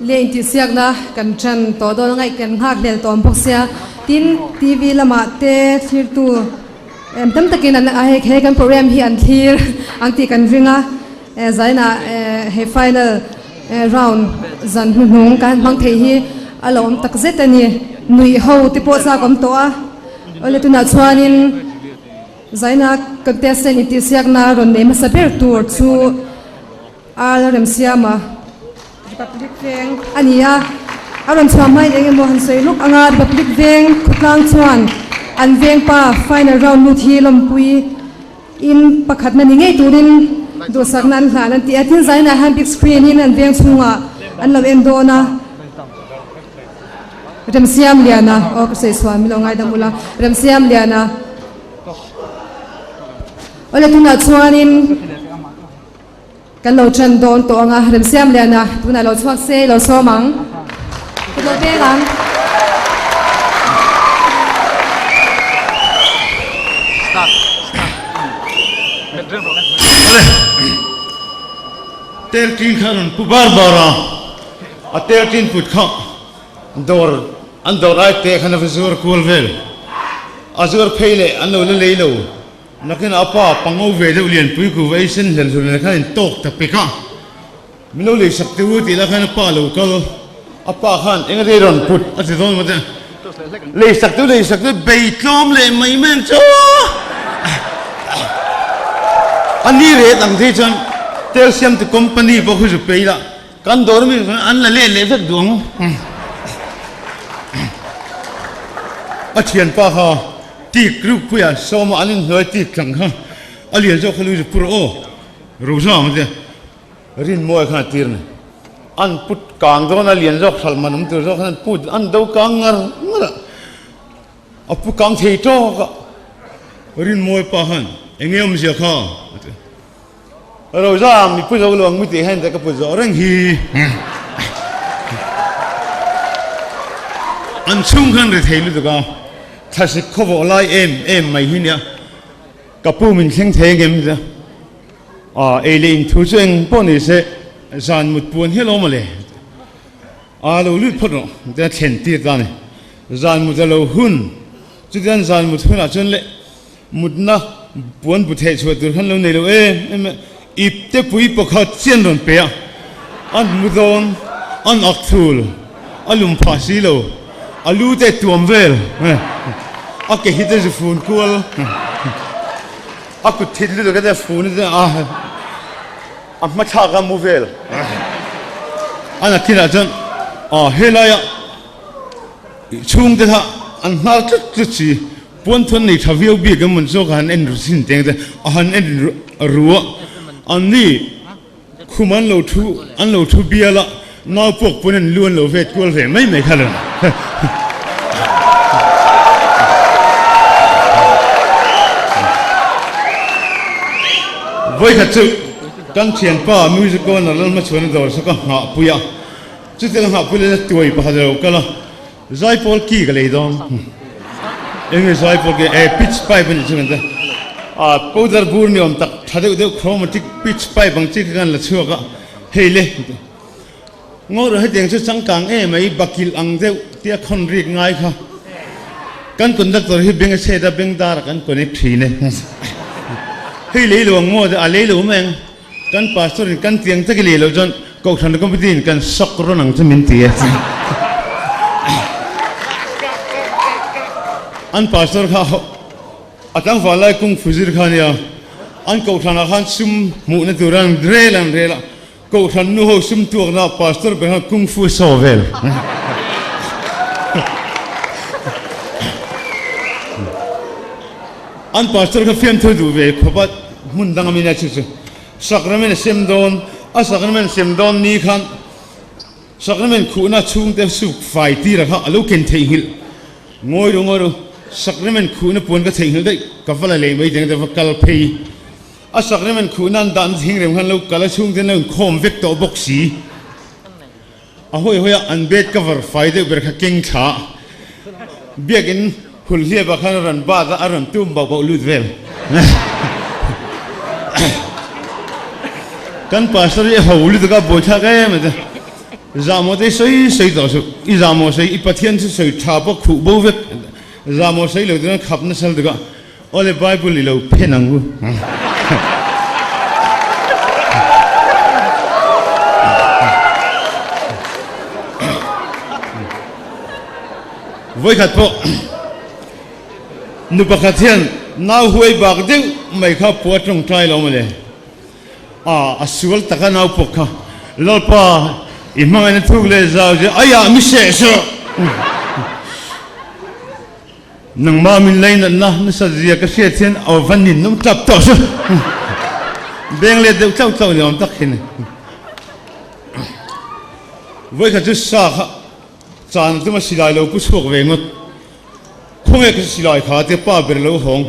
Le intihsiakna kan ṭan tawh dawn a ngaih kan nghak hlel tawh ang bawk sia. Tin, TV lamah te thlirtu em tam takin an a hei he kan program hi an thlir ang tih kan ring a. Zainah he final round zan hnuhnung kan hmang thei hi a lo awm tak zet a ni. Nuih ho te pawh chak awm tawh a. Awle tunah chuanin Zaina contestant intihsiakna rawn nei hmasa ber tur chu Ar Remsiama Republic Veng a ni a, a rawn chhuah hmain eng emaw han sawi lawk ang a, Republic Veng khawtlang chuan an veng pa final round lut hi lawmpui in pakhatna ni ngei turin duhsakna an hlan an ti a, tin zainah hian big screen in an veng chhungah an lo en dawn a. Remsiamliana, aw ka sawi chhuah min lo ngaidam ula, Remsiamliana. Awle tunah chuanin. Kan lo ṭan dawn tawh ang a, Remsiamliana tunah lo chhuak se lo sawm ang. Ka lo veng ang. Awle, tel ṭin kha rawn pu bar bar a, a tel ṭin put kha dawr an dawr ai te khan a va zuar kual vel. A zuar phei leh an lo la lei lo. Nakin a pa pango ve deuh lianpui ku va ei sen hlen hlun nen khan in tawk ta pek a, min lo lei sak teh u tih lah khan a pa lo kal, a pa khan eng rei rawn put a ti dawn mawte, lei sak teh u lei sak teh u bei tlawm leh mai mai ang chu a ni ret ang te chuan tel siam tu company pawh khu zu pei la kan dawr mi an la let leh vek duh ang a thianpa kha. Tik rukpuia sawma an inhnuai tik tlang kha a lian zawk kha lu chu pur aw Rosa ang te Rinmuai khan a tir ni. An put kang dawn a lian zawk hralh man awm tur zawk khan an put an do kang ngar ngar a, a pu kang thei tawk a Rinmuai pa khan eng nge awmzia kha a ti. Rosa mi pu zo lo ang mi tih hian ka put zawh reng hi. An chhung khan ri thei lutuk a, thlasik khawvawh lai em em mai hi nia. Ka pu min thleng thei ang em tia. A ei leh in thu chu eng pawh ni se zan mut puan hial awm ale. A lo lut phawt rawh tia thlen tir ta ni. Zan mut a lo hun chutiang zan mut hunah chuan le Mutna puan bu theh chhuah tur khan lo nei lo em em a, ip te pui pakhat chian rawn pe a, a hmu dawn, an ak thul, a lum phah si lo, a lu te tuam vel, a ke hi te zu fun kual, a kut thit lutuk a te fun te a, a hma thlak a mu vel, a nakinah chuan a helai a chhungte kha an hnar tlut tlut si. Puan thun nei tha viau bik emaw zawk a han en ru sin teng te a han en ru a, an ni khum an lo thu an lo thu bial a, nau puak pawn an lu an lo vet kual ve mai mai kha lo. Vawikhat chu kan thianpa music corner Lalhmachhuana dawr saw ka nghahpui a, chutia ka nghahpui leh na tuai pakhat a lo kal a, Zaipawl ki ka lei dawn. Enge zaipawl ki? E pitch pipe a nih chu kan ti. A powder bur ni awm tak tha deuh deuh chromatic pitch pipe ang chi kha kan la chhuak a, hei le. Ngaw rawh hetiang chu changkang em mai bakilh ang deuh tia khawn rik ngai kha. Kan conductor hi beng a chhet a, beng dar ah kan connect thin e. Hei lei lo ang maw? A lei lo mai ang. Kan pastor in kan tiang tak i leh loh chuan Kohhran committee in kan shock rawn ang chu min ti e. An pastor kha a tlangval lai kung fu zir kha nia, an Kohhran ah khan sum hmuhna tur an rel an rel a, Kohhran nu ho sum tuakna ah pastor ber khan kung fu saw vel. An pastor kha fiamthu duh ve khawp a, hmun dang a min a chu chu Sacrament a sem dawn, a sacrament sem dawn ni khan sacrament khuhna chhungte suk fai tira kha a lo ken theihnghilh. Ngawi ru ngawi ru, sacrament khuhna puan ka theihnghilh daih, ka va la lei mai teng te va kal phei. A sacrament khuhna an dahna thing rem khan lo kal a, chhungte an lo inkhawm vek tawh bawk si. A hawi hawi a, an bed cover fai deuh ber kha keng thla a, biakin hul hliap ah khan a rawn bat a, a rawn tum bauh bauh lut vel. Kan pastor hi a ho lutuk a, buaithlak em a ti. Zahmawh te sawi sawi tawh suh, i zahmawh sawi, i Pathian chu sawi tha pawh khuh bo vek, zahmawh sawi lo chuan khap nasa lutuk a, awle Bible i lo phen ang u. Vawikhat pawh nu pakhat hian nau huai bak deuh mai kha pua tawngtai lo mawle. A, a sual tak a nau pawh kha Lalpa i hmangaihna thuk leh zau zia aiah mi seh sawh. Nangmah min leinatna nasa zia ka hriat hian aw va nin nawm tlap tawh su. Beng let deuh tlauh tlauh ni awm tak hi ni. Vawikhat chu sa kha chan tuma silai lo pu chhuak ve ngawt. Khawnge ka silai kha te pa ber lo hawng.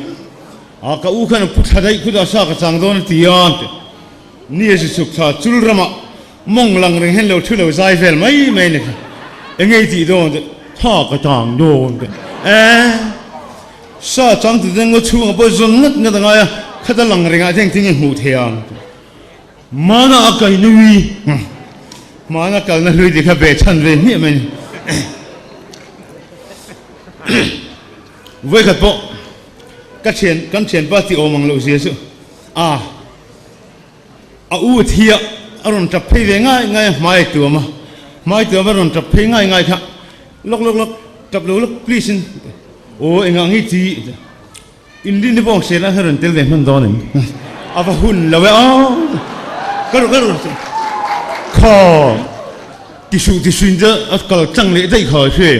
A ka u khan a pu thla daih khut a sa ka chang dawn a ti a an ti. Ni a zu chhuk thla chul ramah mawng lang reng hian lo thu lo zai vel mai mai a ni kha. Enge i tih dawn te tha ka chang dawn te e sa chang tu te ngaw chhungah pawh zawn ngat ngat a ngai a khata lang rengah te engtin nge hmuh theih ang ti. Hmana a kai nui hmana kalna hlui ti kha ve chhan ve hmiah mai a ni. Vawikhat pawh ka thian kan thianpa tih awm ang loh zia chu a a u thi a a rawn tap phei ve ngai ngai a hmai tuam a hmai tuam a rawn tap phei ngai ngai kha lawk lawk lawk tap lo lawk please in aw engah nge ti in rin vawng sel a rawn tel ve hman dawn em a va hun lo e aw ka rawh ka rawh kha tisuh tisuh in te a kal tlang leh daih kha hre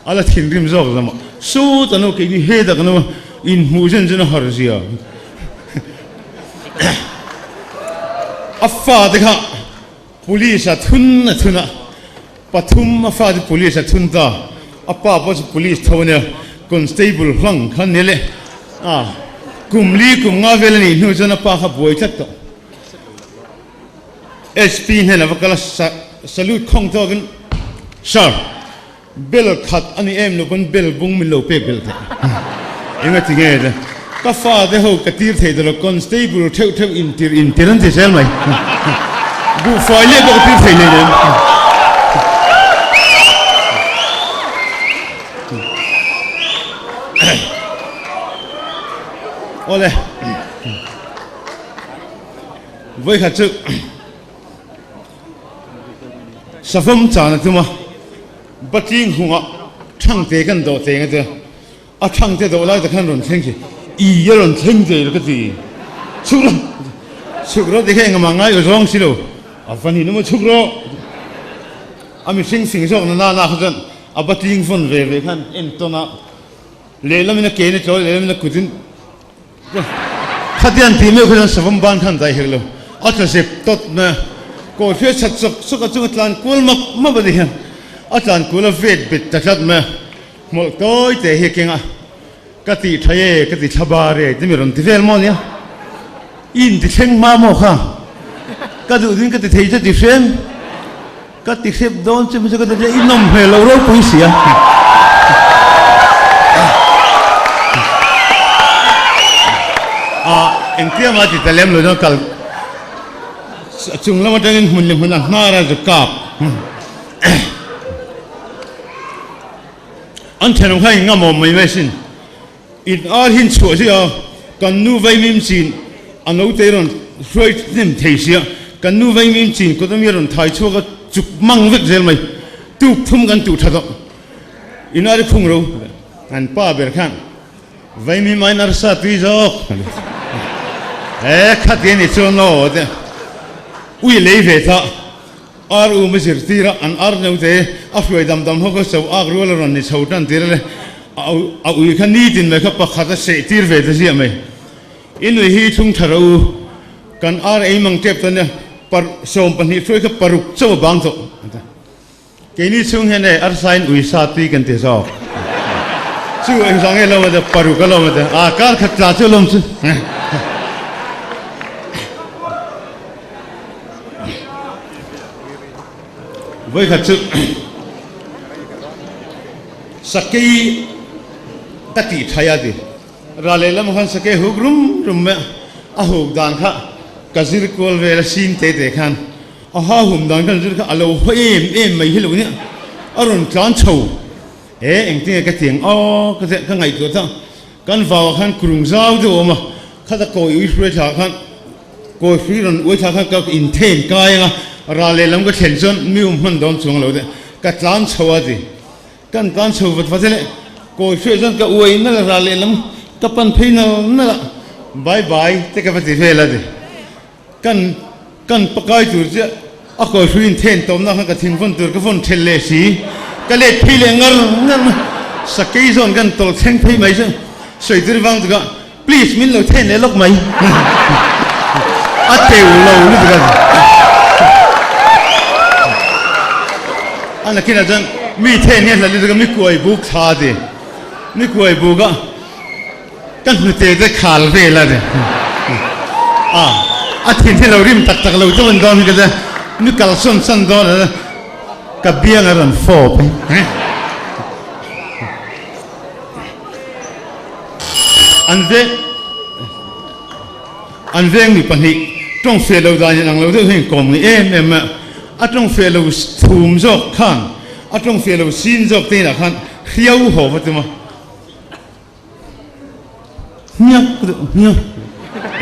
A la thinrim zawk zam a, Sawt a no keini hetah kan awm a, inhmuh zen zen a har zia. A fate kha police a thun a thun a, pathum a fate police a thun ta, a pa pawh chu police tho a nia, constable hlang kha ni le. A kum li kum nga vel a nih hnu chuan a pa kha buai tlat tawh. SP hnenah va kal a, salute khawng tawkin, Sir, Bel khat a ni em lo pawn bel bung min lo pek belh theih. Eng a ti nge le? Ka fate ho ka tir thei ta lo, constable theuh theuh intir intir an ti zel mai. Buhfai leh pawh ka tir thei hleinem. Awle, vawikhat chu. Savawm chan a tum a, Batling hungah Thangte kan dawh teng a tia, a Thangte dawh lai te khan rawn thleng chi, i a rawn thleng thei lo ka ti, chhuk rawh, chhuk rawh ti kha engmah ngai aw zawng si lo, a va ni emaw chhuk rawh, a mihring fing zawk na nana kha chuan a Batling vawn ve ve khan entawn a, lehlam in a ke in a tlawl lehlam in a kut in. Khatiang tih meuh kha chuan savawm ban khan dai hek lo, a tla zep tawt mai a, kawlhriat chat chawk chawk a chunga tlan kual map map a ni hian a tlan kual a vet bet ta tlat mai a, hmawlh tawi te hi a keng a, ka tih tha e, ka ti thla bar e timi rawn ti vel maw nia, i inti thleng hma maw kha, ka duh ding ka ti thei che ti hrem. Ka ti hrep dawn che chu ka ti i nawm hmel lo ropui si a. Ah, engtia mah ti ta lem lo chuan kal chung lam atangin hmun leh hmun a hnar a zu kap. An thenawm kha in ngamawm mai mai sin. In ar hin chhuah zui a, kan nu vaimim chin a naute rawn hruai hnem thei sia, kan nu vaimim chin kawt ami rawn thai chhuak a chuk mang vek zel mai, tuk thum kan tuh tha tawh, in ar i khung ro, an pa ber khan vaimim aiin arsa tui zawk e khati a ni chuan aw te ui lei ve ta. Ar um a zirtir a, an ar naute a hruai dam dam ho kha cho ak rual a rawn ni chho tan tir a le, a ui kha nitin mai kha pakhat a seh tir ve ta ziah mai. I nui hi thlung tha rawh u, kan ar ei mang tep ta nia, par 12 hruai kha paruk chauh a bang tawh a ti. Keini chhung hian e arsain ui sa tui kan ti zawk. Chu engzah nge lawm a ti, paruk a lawm a ti, a kar khat tla chu a lawm chu. Vawikhat chu sakei ka tih thai a ti. Ral lehlam khan sakei huk rum rum mai a, a huk dan kha ka zir kual vel a sin te te khan. A ha hum dan kan zir kha a lo haw em em mai hi lo nia, a rawn tlan chho. He engtinge ka tiang aw ka ka ngaihtuah ta, kan vau ah khan kurung zau deuh a awm a, khata kawi ui hruai thla ah khan kawi hrui rawn uai thla khan ka inthen kai ang a, ral lehlam ka thlen chuan mi um hman dawn chuang lo deuh, ka tlan chho a ti. Kan tlan chho vat vat e le, kawi hruai chuan ka uai nalh a ral lehlam ka pan phei nal nalh a, bye bye te ka va ti vel a ti. Kan kan pakai tur chiah a kawi hrui in then tawmna khan ka thing vawn tur ka vawn thelh leh si, ka let phei leh ngar ngar mai, sakei zawn kan tawlh thleng phei mai chu sawi tur vang tukah please min lo then leh lawk mai a teu lo lutuk a ni. A nakinah chuan mi then hian hlat lutuk a mi kuai buk thla a ti, mi kuai buk a. Ka hnute te khal vel a ni. A, a thin hi lo rim tak tak lo deuh an dawn hi ka tia, mi kal sawn sawn dawn a ka biang a rawn fawp e. An veng, an veng mi pahnih tawng feh lo dan in ang lo deuh hi inkawm ngi em em a, a tawng feh lo thum zawk khan, a tawng feh lo sin zawk te inah khan hriau haw va tum a. Hmiak deuh hmiak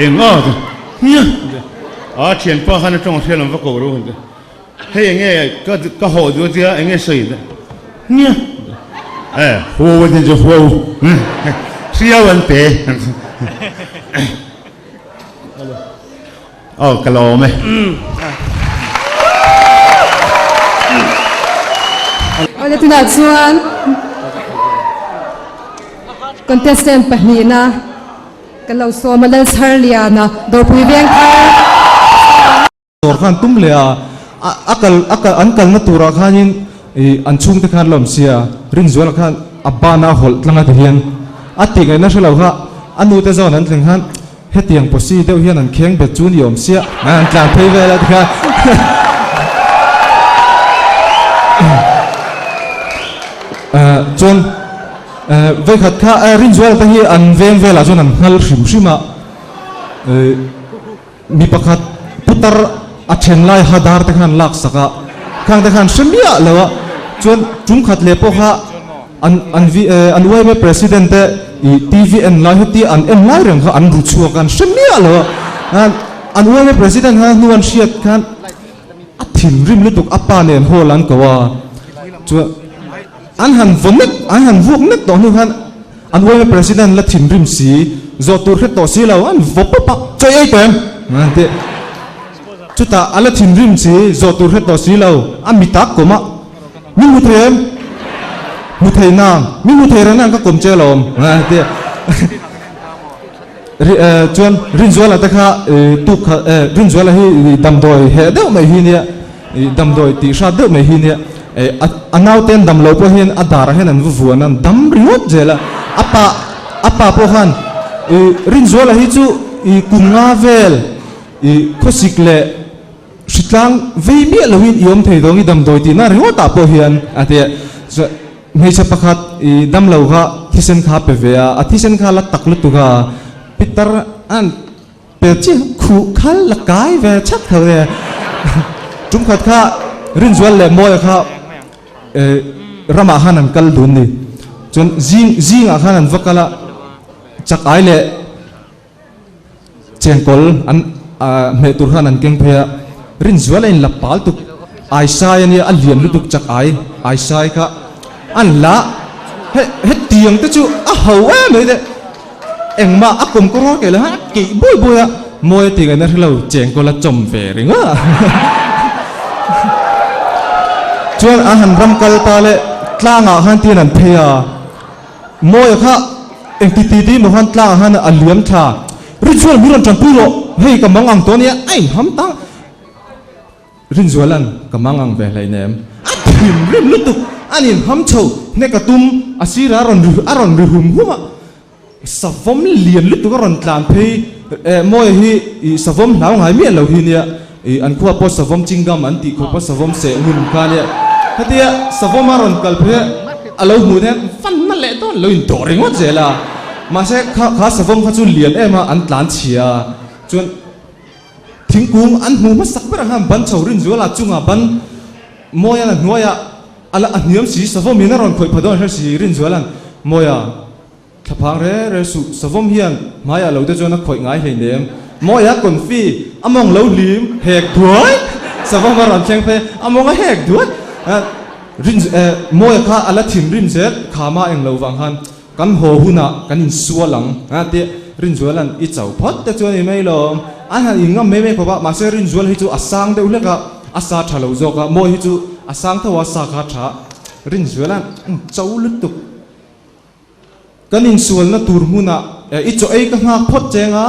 eng a chu hmiak deuh a thianpa khan a tawng a hria lam va ko ro han ti hei enge ka ka hawh duh a tia enge sawi deuh hmiak deuh e huau a tin chu huau hriau an pe aw ka lawm e. Awle tunah chuan contestant pahnihna kan lo sawm a Lalchharliana Dawrpui Vengthar. Dawr khan tum leh a, a kal a kal an kalna turah khanin ih an chhungte khan la awm sia, Rinzuala khan a bana hawlh tlang a ti hian a tih ngaihna hre lo kha a nute zawn an thleng khan Hetiang posi deuh hian an kheng bet chu ni awm sia an tlan phei vel a tikha chuan vawikhat kha Rinzuala te hi an veng velah chuan an nghal hrim hrim a mi pakhat putar a then lai hadar te khan lak sak a khang te khan hre miah lo a chuan tumkhat leh pawh kha An an vi an yma president te i TV en lai heti an en lai reng kha an ru chhuak a an hre miah lo a an yma president kha hnu an hriat khan a thinrim lutuk a pa nen hall an ko a chuan an han vaw nek an han vuak nek tawh hnu khan an yma president la thinrim si zawh tur hre tawh si lo an vaw pawp a chaw ei tawh em an ti chutah a la thinrim si zawh tur hre tawh si lo a mitak kawm a. Mi hmu thei em? Hmu thei nang. Mi hmu thei reng nang ka kawm che alawm. Chuan Rinzuala te kha tuk kha Rinzuala hi damdawi heh deuh mai hi nia damdawi tih hrat deuh mai hi nia a naute an dam lo pawh hian a darah hian an va vuan a an dam ringawt zel a a pa a pa pawh khan Rinzuala hi chu kum nga vel khawsik leh Hritlang vei miah loin i awm thei dawng i damdawi tihna ringawtah pawh hian a ti a. Hmeichhe pakhat i damlo kha thisen kha a pe ve a, a thisen kha a la tak lutuk a, pitar an pe chiah khuh khal la kai ve chhak tho e. Tum khat kha Rinzual leh Mawia kha ramah khan an kal dun ni. Chuan zing zingah khan an va kal a, chak ai leh Chengkawl an hmeh tur khan an keng phei a, Rinzuala in la pal tuk Aisai a nia a lian lutuk chak ai Aisai kha an la he hetiang te chu a ho em mai te engmah a kawm kawr keh lo a keih buai buai a mawi a tih ngaihna hrelo chengkawl a chawm ve ringawt a chuan an han ram kal ta leh tlangah khan tin an phei a. Mawia kha engti ti ti maw khan tlangah khan a liam thla. Rinzual mi rawn tanpui rawh, hei ka mang ang tawh ania a inham ta. Rinzualan ka mang ang ve hleinem. A thinrim lutuk, an inham chho hnek a tum, a sirah a rawn ri a rawn ri hum hum a, savawm lian lutuk a rawn tlan phei. Eh Mawia hi ih savawm hlau ngai miah lo hi nia, ih an khua pawh savawm chingam an tih khawpa savawm seh ngun kha nia. Hetia savawm a rawn kal phei a, a lo hmuh hian fanna leh dawn lo in dawh ringawt zel a. Mahse kha kha savawm kha chu lian em a an tlan chhia a, chuan. Thingkung an hmu hmasak berah khan ban chho Rinzuala chunga ban Mawian a hnuaiah a la a hniam si Savawm in a rawn khawih pha dawn hre si Rinzuala'n Mawia Thlaphang re re suh Savawm hian hmaiah lo te chuan a khawih ngai hleinem Mawia confi a mawng lo hlim hek duai Savawm a rawn thleng phei a mawng a hek duai Rin Mawia kha a la thinrim zel khama eng lo vang khan Kan haw hunah kan insual ang a tia Rinzuala'n i cho phawt te chuan i mai lawm. An han inngam mai mai khawp a, mahse Rinzuala hi chu a sang deuh hlek a, a sa tha lo zawk a, Mawi hi chu a sang tho a, sa kha a tha. Rinzuala'n an cho lutuk. Kan insualna tur hmunah i chaw ei ka nghak phawt cheng a,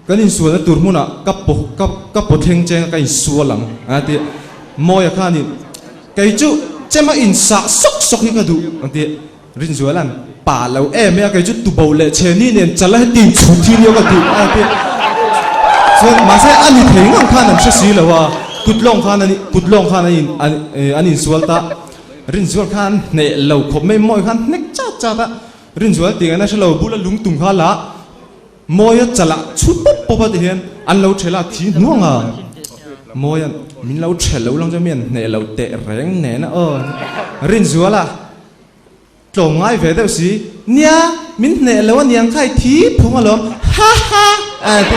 kan insualna tur hmunah ka paw ka ka paw thleng cheng a ka insual ang a tia Mawia khanin kei chu chema insah sawk sawk hi ka duh a tia. Rinzuala'n pa lo em e a, kei chu tubo leh chheni nen chala heti in chhut hi nia ka duh a ti. Chuan mahse a ni thei ngang khan an hre si lo a, kut lawng khan an kut lawng khan an in an insual ta. Rinzual khan hneh lo khawp mai mawi khan hnek chat chat a, Rinzual tih ngaihna hre lo bula lungtum kha la Mawia chalah chhut pawp pawp a ti hian an lo ṭhel a, thi hnuang a. Mawia min lo ṭhel lo lang chuan mi an hneh lo teh reng nen a aw. Rinzuala. Tlawm ngai ve deuh si. Nia, min hneh lo aniang kha i thi phung alawm. Ha ha! A ti.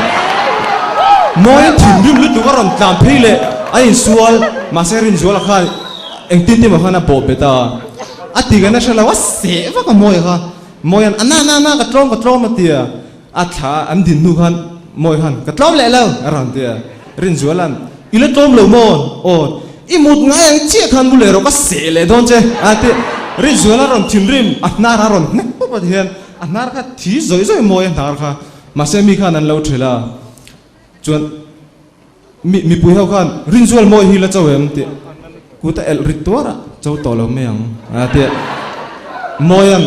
Mawia thinrim lutuk a rawn tlan phei leh a insual. Mahse Rinzuala khan engtin tin mah khan a bawh bet a. A ti kan a hre lo, a seh vak a Mawia kha. Mawia'n a na na na ka tlawm ka tlawm a ti a. A thla an din hnu khan Mawi khan ka tlawm leh lo a rawn ti a. Rinzuala'n I la tlawm lo maw? Aw, i mut ngai ang chiah khan mu leh rawh ka seh leh dawn che a ti. Rinzuala rawn thinrim a hnar a rawn hnek pawp a ti hian a hnar kha thi zawih zawih mawi a hnar kha. Mahse mi khan an lo ṭhel a chuan Mi mipui ho khan Rinzual mawi hi la cho em tih kut a elh rit tuar a, cho tawh lo mai ang a tia. Mawian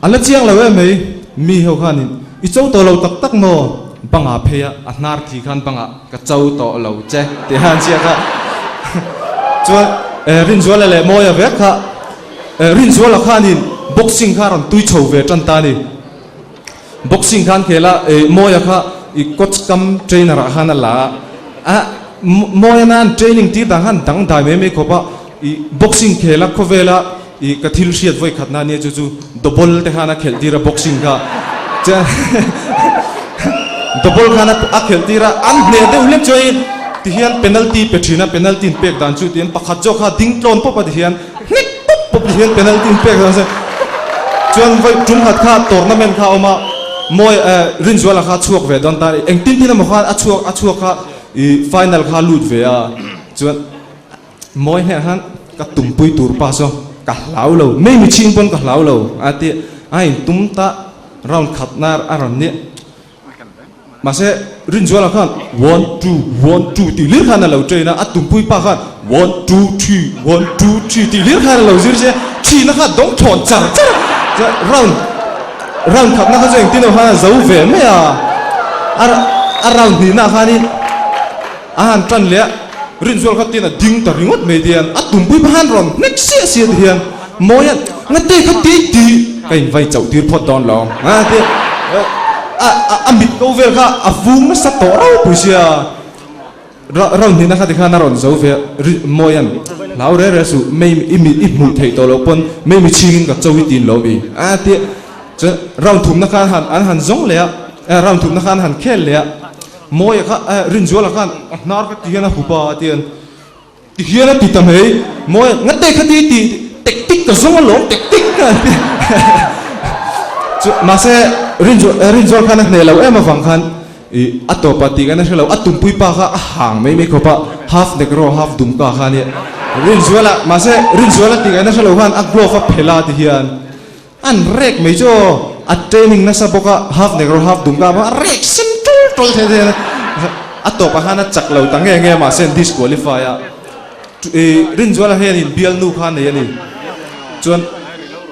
a la chiang lo em mai, mi ho khanin i cho tawh lo tak tak maw? Bangah phei a, a hnar thi khan bangah ka cho tawh lo che tih a han ziak a. Chuan Rinzuala leh Mawia vek kha Rinzuala khanin boxing kha a rawn tui chho ve tan ta a ni. Boxing khan khel a, Mawia kha i coach kam trainer ah khan a la a, Mawia nan training tir dan khan dang dai mai mai khawp a, i boxing khel a khawvel a i ka thil hriat vawi khat na nia chu chu double te khan a khelh tir a boxing kha chuan double khan a khelh tir a, an hneh deuh hlek chuan ti hian penalty pe thin a, penalty in pek dan chu tiin pakhat zawk kha ding tlawn pawp a ti hian Hnek pawp pawp ti hian penalty in pek dawn se chuan vawi tum khat kha tournament kha a awm a mawi eh Rinzuala kha a chhuak ve dawn ta engtin tin emaw khan a chhuak a chhuak kha ih final kha a lut ve a chuan mawi hnenah khan ka tumpui tur pa saw ka hlau lo mei michhing pawn ka hlau lo a ti a intum ta round khat na a rawn nia. Mahse, Rinzuala khan one, two, one, two tih hlir khan a lo train a, a tumpui pa khan one, two, three, one, two, three tih hlir khan a lo zir che a, thihna kha dawng thawn char char a, chuan round round khatna kha chu engtin emaw khan a zo ve mai a, a a round hnihna khanin a han tan leh a, Rinzuala kha tin a ding ta ringawt mai ti hian a tumpui pa khan rawn hnek siah siah ti hian Mawi a, ngate kha ti ti ka invai chauh tir phawt dawn lo a ti a, a mit ko vel kha a vung nasa tawh ropui sia, round hnihna kha tikhan a rawn zo ve a, Mawia'n hlau re re suh mei i mit i hmuh theih tawh loh pawn mei mi chhingin ka cho i tin lo mi a ti a, chuan round thumna kha an han an han zawng leh a, round thumna kha an han khel leh a, Mawia kha Rinzuala khan a hnar kha ti hian a hup a a ti a. Ti hian a ti ta mai, Mawi, ngate kha ti ti tactic ka zawng alawm, tactic a ti. Chu mahse Rinzual Rinzual khan a hneh lo em avang khan ih a tawp a tih kan a hre lo, a tumpui pa kha a hang mai mai khawp a, half negro half dumka kha a nia. Rinzuala mahse Rinzuala tih kan a hre lo khan a glove a phelh a ti hian an rek mai chu aw, a training nasa bawk a, half negro half dumka bawk a, a rek sen tul tul thei thei a, a tawpah khan a chak lo ta nge nge mahse an disqualify a, ih Rinzuala hianin bialnu kha a nei a ni, chuan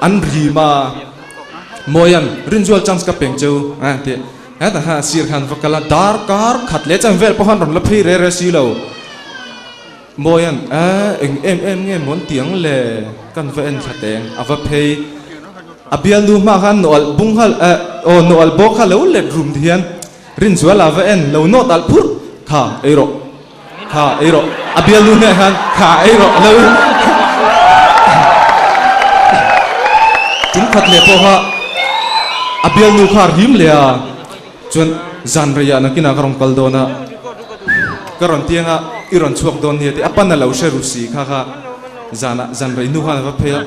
an rim a, Mawian Rinzual chance ka peng cheu a tih hetah khan a sir khan va kal a, darkar khat leh chan vel pawh khan rawn la phei re re si lo. Mawian, Ehh, eng em em nge mawn ti ang le? Kan va en thla teng, a va phei. A bialnu hma khan nawh alh bung kha, eh, aw, nawh alh bawk kha lo let rum ti hian Rinzuala va en, lo nawt alh phurh kha, ei rawh. Kha ei rawh. A bialnu hneh khan kha ei rawh a lo tum khat leh pawh kha a bialnu kha a rim leh a, chuan zan reiah nakinah ka rawn kal dawn a, ka rawn tiang a i rawn chhuak dawn nia tih a pan a lo hre ru si kha kha zanah zan rei hnu khan a va phei a,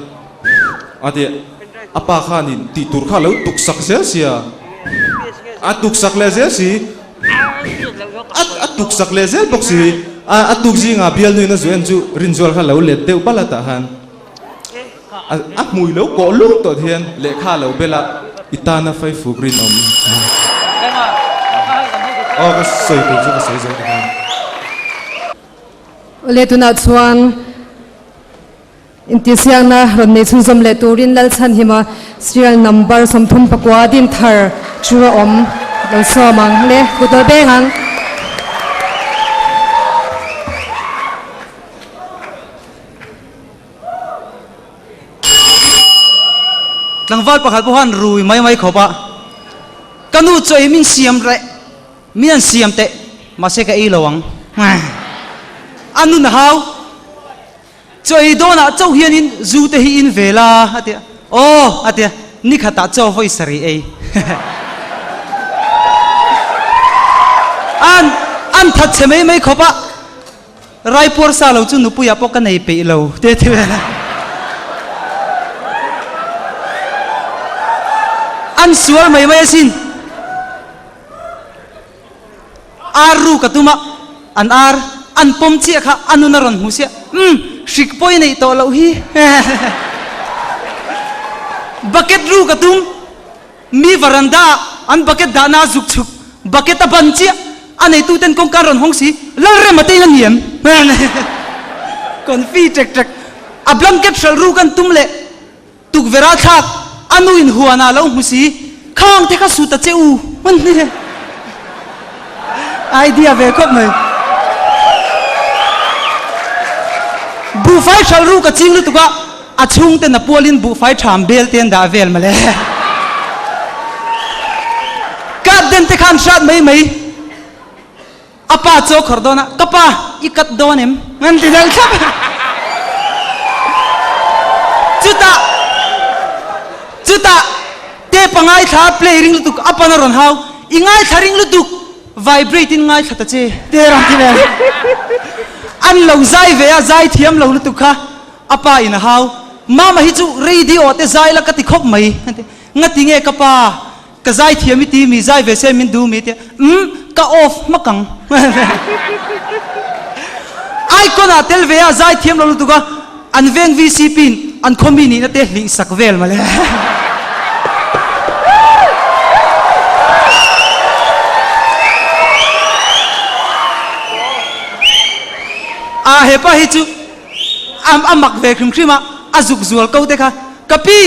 a ti a pa khanin tih tur kha a lo tuksak zel sia, a tuksak leh zel si. A a tuksak leh zel bawk si. A a tuk zingah bialnuin a zu en chu Rinzual kha lo let deuh bal a tah khan a a hmui lo kawh lung tawh hian lehkha a lo bel a, i tana faifuk rinawm aw ka sawi tur chu ka sawi zo ta khan. Awle tunah chuan Intihsiakna rawn nei chhunzawm leh turin Lalchhanhima serial number 39 Dinthar chu a awm lo sawm ang le kut awl beng ang. Tlangval pakhat pawh khan rui mai mai khawp a, Ka nu chaw ei min siam reh, min an siam teh, mahse ka ei lo ang. A nun a hau. Chaw ei dawnah chauh hianin zu te hi in ve la a ti a, aw a ti a, ni khatah chaw vawi sarih ei. An an that chhe mai mai khawp a, Raipuar sa lo chu nupuiah pawh ka nei peih lo te a ti vel a. An sual mai mai asin. Ar ru ka tum a, an ar an pawm chiah kha a nun a rawn hmu sia, umm, hrik pawh i neih tawh loh hi. Bucket ru ka tum, mi varanda ah an bucket dahna a zuk chhuk, bucket a ban chiah, a neitu ten kawngka an rawn hawng si, Lalrema te in a ni em? Confi ṭek ṭek, a blanket hralh ru kan tum leh. Tukverh ah thlak a nu in huan ah lo hmu si, khang te kha sut a che u hman hi le. Idea ve khawp mai. Buhfai hralh ru ka ching lutuk a, a chhung ten a pual in buhfai tham bel te an dah vel mawle. Kat den te khan hrat mai mai. A pa chu a khawrh dawn a, Ka pa, i kat dawn em? An ti deuh thlap a. Chutah, chutah tape a ngaithla a play ring lutuk, a pan a rawn hau, I ngaithla ring lutuk, vibrate in ngaithla ta che, te a rawn ti ve a. An lo zai ve a, zai thiam lo lutuk kha a pa in a hau, Mama hi chu radio te zai la ka ti khawp mai, an ti. Ngati nge ka pa? Ka zai thiam i ti mi, zai ve se min duh mi tia, umm ka off hmak ang. Icon ah tel ve a, zai thiam lo lutuk a, an veng VCP in an khaw mi nihna te hlih sak vel mawle. Ah hepa hi chu a mak ve hrim hrim a, a zuk zual ko te kha, ka pi!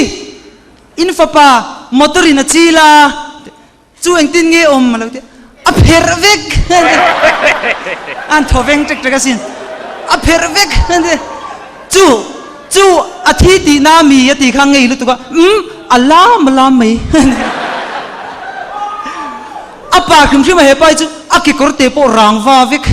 In fapa motor in a chil a, chu engtin nge awm a lo ti a, a pherh vek an thaw veng ṭek ṭek asin, a pherh vek chu chu a thi tihna mi a ti kha ngei lutuk a, umm a lam a lam mai a pa hrim hrim a hepa hi chu a kekawr te pawh rang va vek.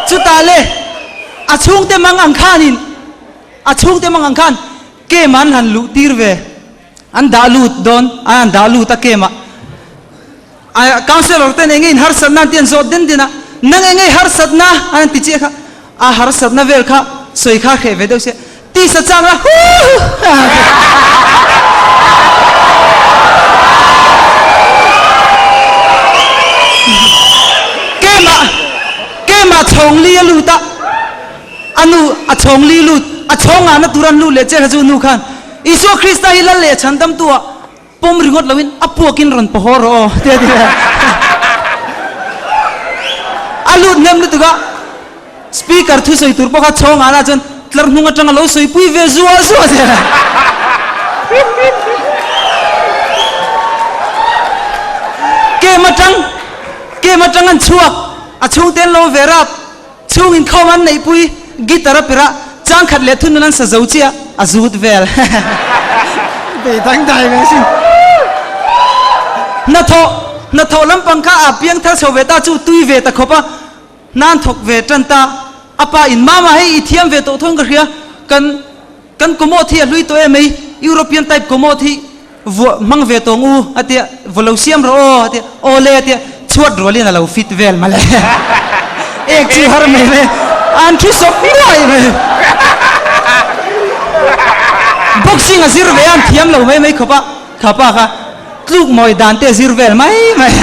Chutah le a chhungte mang ang khanin a chhungte mang ang khan kem an han luh tir ve an dah lut dawn an han dah lut a kem ah a councellor ten enge in harsatna an ti an zawt den den a nang enge i harsatna an han ti chiah kha a harsatna vel kha sawi kha hreh ve deuh sia tisa chang la huuh Kemah kemah chhawng li a lut a a nu a chhawng li lut a chhawng ngahna tur an lut leh chiah kha chu nu khan Isua Krista hi lal leh chhandamtu ah Pawm ringawt loin a puakin rawn paw haw rawh aw ti a ti a. A lut hnem lutuk a, speaker thusawi tur pawh kha chhawng ah lah chuan tlar hnung atang a lo sawipui ve zuah zuah zel a. Kem atang, kem atang an chhuak, a chhungte an lo ve rap. Chhung inkhawm an neihpui guitar a perh a, chang khat leh thunun an sa zo chiah a zut vel. Bei dang dai ve sin. Hnathawh, hnathawh lampang kha a piang thar chho ve ta chu tui ve ta khawp a, hna an thawk ve tan ta. A pa in, Mama hei i thiam ve tawh thawng ka hria, kan kan commode hi a hlui tawh em mai, European type commode hi vuah hmang ve tawng u a tia, vaw lo siam rawh aw a tia, aw le a tia, chhuat rualin a lo fit vel mawle. Ek chu har mai mai, an thu sawp nuai mai. Boxing a zir ve a, an thiam lo mai mai khawp a, kha pa kha tluk mawi dan te a zir vel mai mai.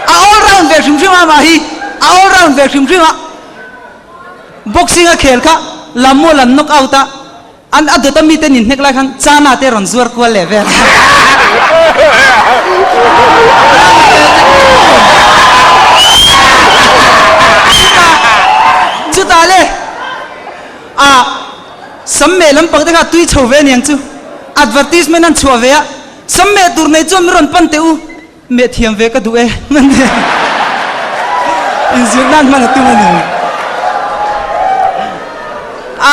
A all round ve hrim hrim a amah hi, a all round ve hrim hrim a, boxing a khel kha Lamual an knock out a, An a dawt a mite nin hnek lai khan chana te rawn zuar kual leh vel. Chutah le a sam meh lampang te kha tui chho ve aniang chu advertisement an chhuah ve a sam meh tur nei chuan min rawn pan teh u. Meh thiam ve ka duh e. Inzir nan hman a tum a ni. A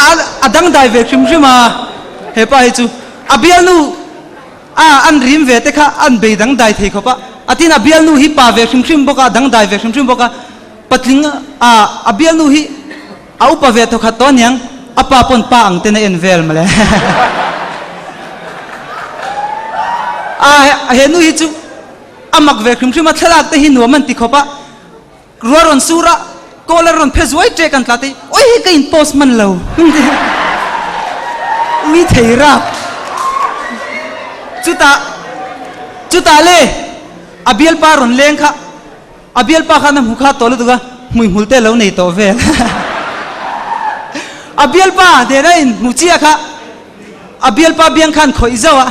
a dangdai ve hrim hrim a, he pa hi chu a bialnu a an rim ve te kha an bei dangdai thei khawp a, a tin a bialnu hi pa ve hrim hrim bawk a, a dangdai ve hrim hrim bawk a, patling a a bialnu hi a upa ve thawkhat tawh aniang, a pa pawn pa ang ten a en vel mawle. A he nu hi chu a mak ve hrim hrim a, thlalak te hi nuam an ti khawp a, ruah rawn sur a, call a rawn phe zuai ṭek an tla te hi, awi hei ka in post hman lo ui thei rap. Chutah chutah le a bialpa rawn leng kha. A bialpa khan a hmu kha tawh lutuk a, hmuihmul te lo nei tawh vel. A bialpa nen a inhmu chiah kha, a bialpa biang khan khawih zauh a,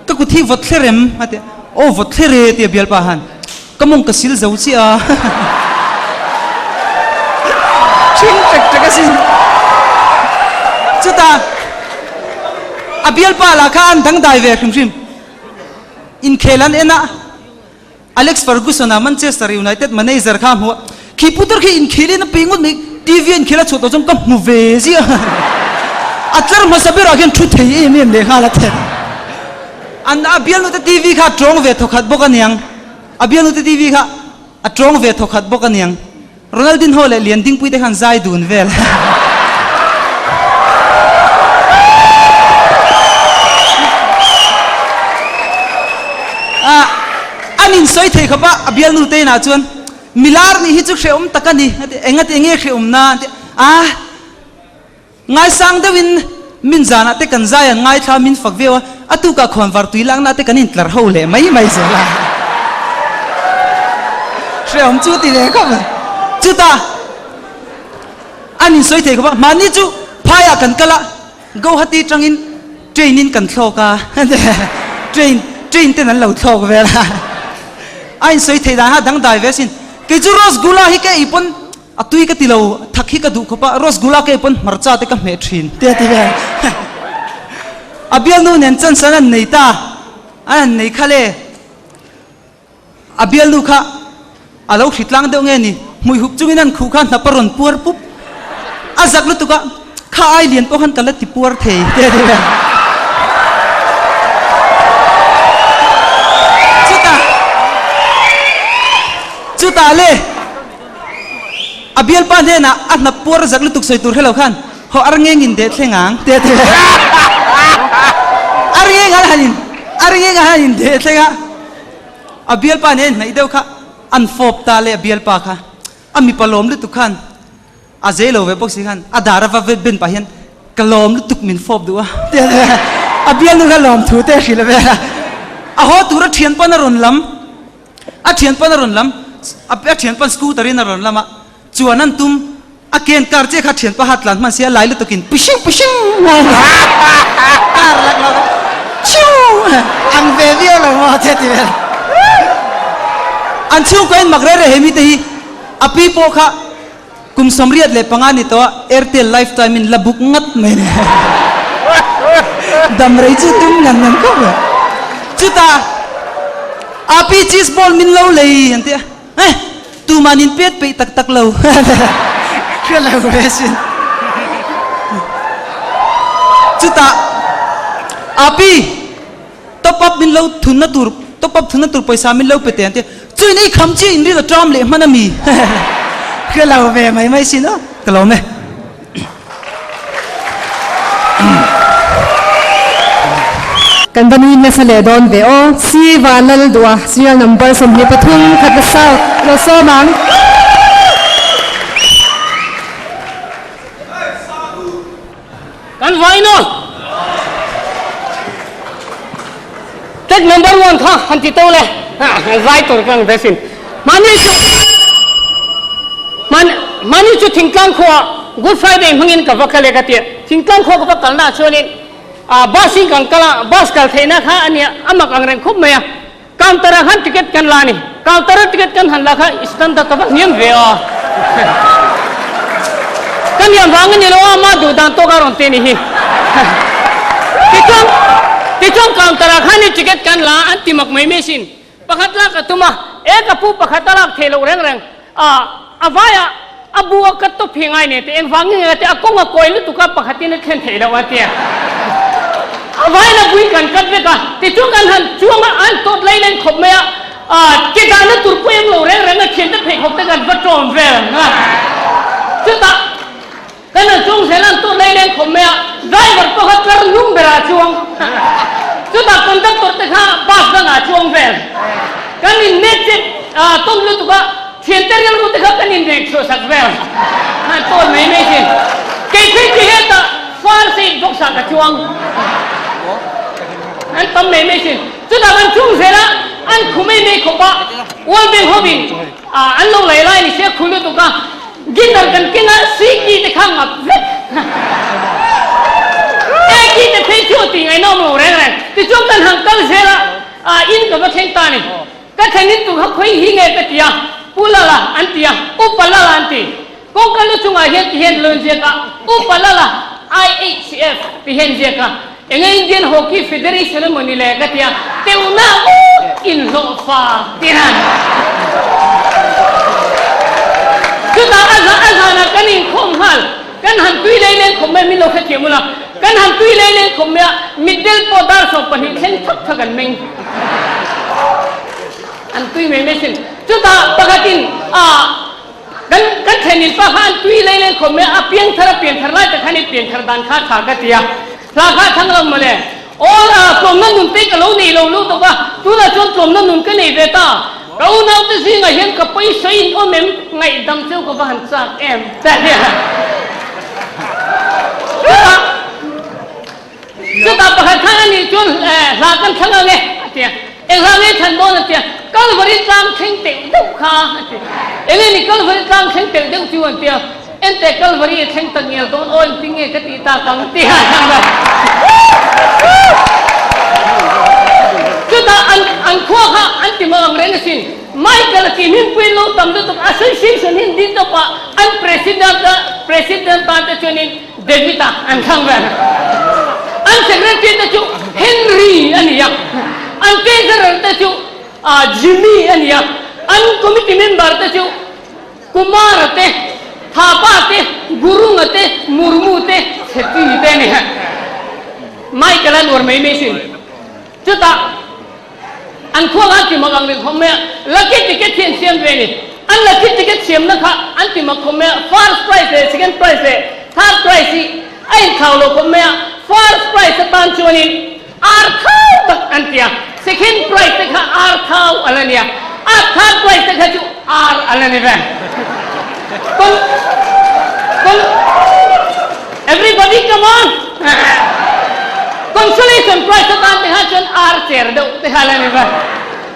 ka kut hi vawt thler em? a ti a, aw vawt thler e ti a bialpa khan, ka mawng ka sil zo chiah a. Ṭhing ṭek ṭek asin. Chutah a bialpa lah kha an dangdai ve hrim hrim, inkhel an en a, Alex Ferguson-a Manchester United manager kha a hmu a, Khi putar khi inkhel in a pe ngawt mai, TV a inkhel a chhuah tawh chuan ka hmu ve ziah. A tlar hmasa berah khian thu thei em em leh nghal a then. An a bialnute TV kha a tawng ve thawkhat bawk aniang. A bialnute TV kha a tawng ve thawkhat bawk aniang. Ronaldinho leh Liandingpui te khan zai dun vel. Ah, an insawi thei khawp a, a bialnu te inah chuan milar nih hi chu hrehawm tak a ni, a ti, engati enge hrehawm na an ti, ah, Ngaisang deuhin min zanah te kan zai an ngaithla min fak viau a, a tukah khuan var tui lakna te kan intlar ho leh mai mai zel a. Hrehawm chu ti ve khawp mai. Chutah an insawi thei khawp a, mahni chu phaiah kan kal a, Guwahati tangin train in kan thlawk a, train train ten an lo thlawk vel a. A insawi thei dan kha a dangdai ve asin. Kei chu Rosgulla hi ka ei pawn A tui ka ti lo, thak hi ka duh khawp a, Rosgulla ka ei pawn hmarcha te ka hmeh thin te a ti vel. A bialnu nen chance an han nei ta, an han nei kha le. A bialnu kha a lo hri tlang deuh nge ni, hmui hup chungin an khuh kha hnap a rawn puar pup. A zak lutuk a, kha ai lian pawh khan ka la ti puar thei te a ti vel. Chutah, chutah le. A bialpa hnenah a hnap puar zak lutuk sawi tur hrelo khan haw ar ngeng in deh thleng ang te a ti a. Ar ngeng an han in ar ngeng an han in deh thleng a. A bialpa nen hnaih deuh kha an fawp ta le a bialpa kha a mipa lawm lutuk khan a zei lo ve bawk si khan a dar a va ben pah hian ka lawm lutuk min fawp duh a te a ti a. A bialnu kha lawm thu te a hrilh vel a. A haw tur a thianpawn a rawn lam. A thianpan a rawn lam, a thianpan scooter in a rawn lam a, chuan an tum, a ken car chiah kha thianpa hat tlan hman sia lai lutuk in pishing pishing car lak lo chiu ang ve viau lo maw che ti vel. An chhungkaw in mak reh reh he mite hi a pi pawh kha Kum 75 ni tawh a Airtel lifetime in la book ngat mai ni. Dam rei chu tum ngan ngan khawp mai. Chutah Api cheese ball min lo lei an ti a, eh tuman in pet peih tak tak lo. Hria lo ve sin. Chutah Api. Top up min lo thunna tur top up thunna tur pawisa min lo pe teh an ti a. Chu in ei kham chiah in ril a ṭam leh hman a mi? Hre lo ve mai mai sin aw, ka lawm e. Kan va nui nasa leh dawn ve aw. Si Vanlal duh a serial number 23 khat la south lo sawm ang. Kan vain aw. Track number one kha han ti to le. Zai tur ka ang ve sin. Mahni chu mahni chu thingtlang khua Good Friday hmangin ka va kal e ka tia. Thingtlang khua ka va kalna ah chuanin bus in kan kal a, bus kal theihna kha a nia, a mak ang reng khawp mai a. Counter ah khan ticket kan la a ni. Counter a ticket kan han la kha standard ka va hniam ve a. Ka hniam vang a ni lo a, ama duh dan tawk a rawn ti a ni hi. Tichuan, tichuan counter ah khan i ticket kan la a, an ti mak mai mai asin. Pakhat lak a tum a, e ka pu pakhat a lak theih loh reng reng a, a vaiah a bu a cut tawp hi ngai nen teh engvang nge nge teh a kawng a kawi lutuk a pakhatin a thlen theih loh a tia. A vain a bui kan cut vek a, tichuan kan han chuang a, an tawt lei len khawp mai a, ke dahna tur pawh eng lo reng reng a thiante pheikhawk te kan va tawm vel ang a. Chutah kan han chuang zel a, an tawt lei len khawp mai a, driver pawh kha tlar hnung berah a chuang. Chutah conductor te kha bus dangah a chuang vel. Kan innet che tawn lutuk a. Thiante rilru te kha kan inrek chhuah sak vel han tawn mai mai thin. Kei phei chu hetah far seat box ah ka chuang an tam mai mai thin. Chutah kan chung zel a, an khu mai mai khawp a, World Bank hovin an lo lei lai ni sia khu lutuk a, guitar kan keng a, siki te kha ngap vek. E ki te phei chu tih ngaihnawm lo reng reng. Tichuan kan han kal zel a, in ka va thleng ta ni. Ka thlenin tu kha khawi hi nge ka ti a, Pu Lala an ti a, Upa Lala an ti. Kawngka lu chungah hian ti hian loin ziak a, Upa Lala IHF ti hian ziak a, enge Indian Hockey Federation emaw ni le ka ti a, teuhna ut inhlawhfa ti han. Chutah a a zanah kan inkhawm nghal, kan han tui lei leng khawp mai a, min lo hrethiam ula, kan han tui lei leng khawp mai a, mitdel pawh dar 12 thleng thak thak an meng. An tui mai mai sin. Chutah pakhatin ah kan kan thlenin pa kha an tui lei leng khawp mai a, a piangthar a pianthar lai tak khan i pianthar dan kha tha ka ti a, hla kha a thang lo mawle. Aw ah tlawmna nun te ka lo nei lo luh tawp a, tunah chuan tlawmna nun ka nei ve ta. Ka unaute zingah hian ka pawisa in awm em ngaihdam cheu ka va han chak em ta hian. Chutah. Chutah pakhat khan a nih chuan hla kan thlang ang e a ti a, eng hla nge thlan dawn a ti a, Kalvari tlang thleng teuh deuh kha a ti. Eng nge ni Kalvari tlang thleng teuh deuh chu an ti a, Enteh Kalvari a thleng tak ngial dawn aw engtin nge ka tih tak ang ti a thlang a. Chutah an an khua kha an ti mah ang reng asin, Michael a ti hmingpuiin lo tam lutuk association hi an din tawp a, an president president tan te chuanin David-a an thlang vel. An secretary te chu Henry a ni a, an treasurer te chu Jimmy a ni a, an committee member te chu Kumar-a te, Thapa te, Gurung-a te, Murmu te, Chhetri te a ni. Michael-a nuar mai mai sin. Chutah an khua kha an ti mak ang reng khawp mai a, lucky ticket hi an siam ve a ni. An lucky ticket siamna kha an ti mak khawp mai a, first prize leh second prize leh third prize hi a inthlau lo khawp mai a, first prize atan chuanin ar thau tak an ti a, second prize te kha ar thau a la ni a, a third prize te kha chu ar a la ni ve. Con con Everybody come on! Consolation prize atan te kha chuan ar cher deuh te kha la ni va.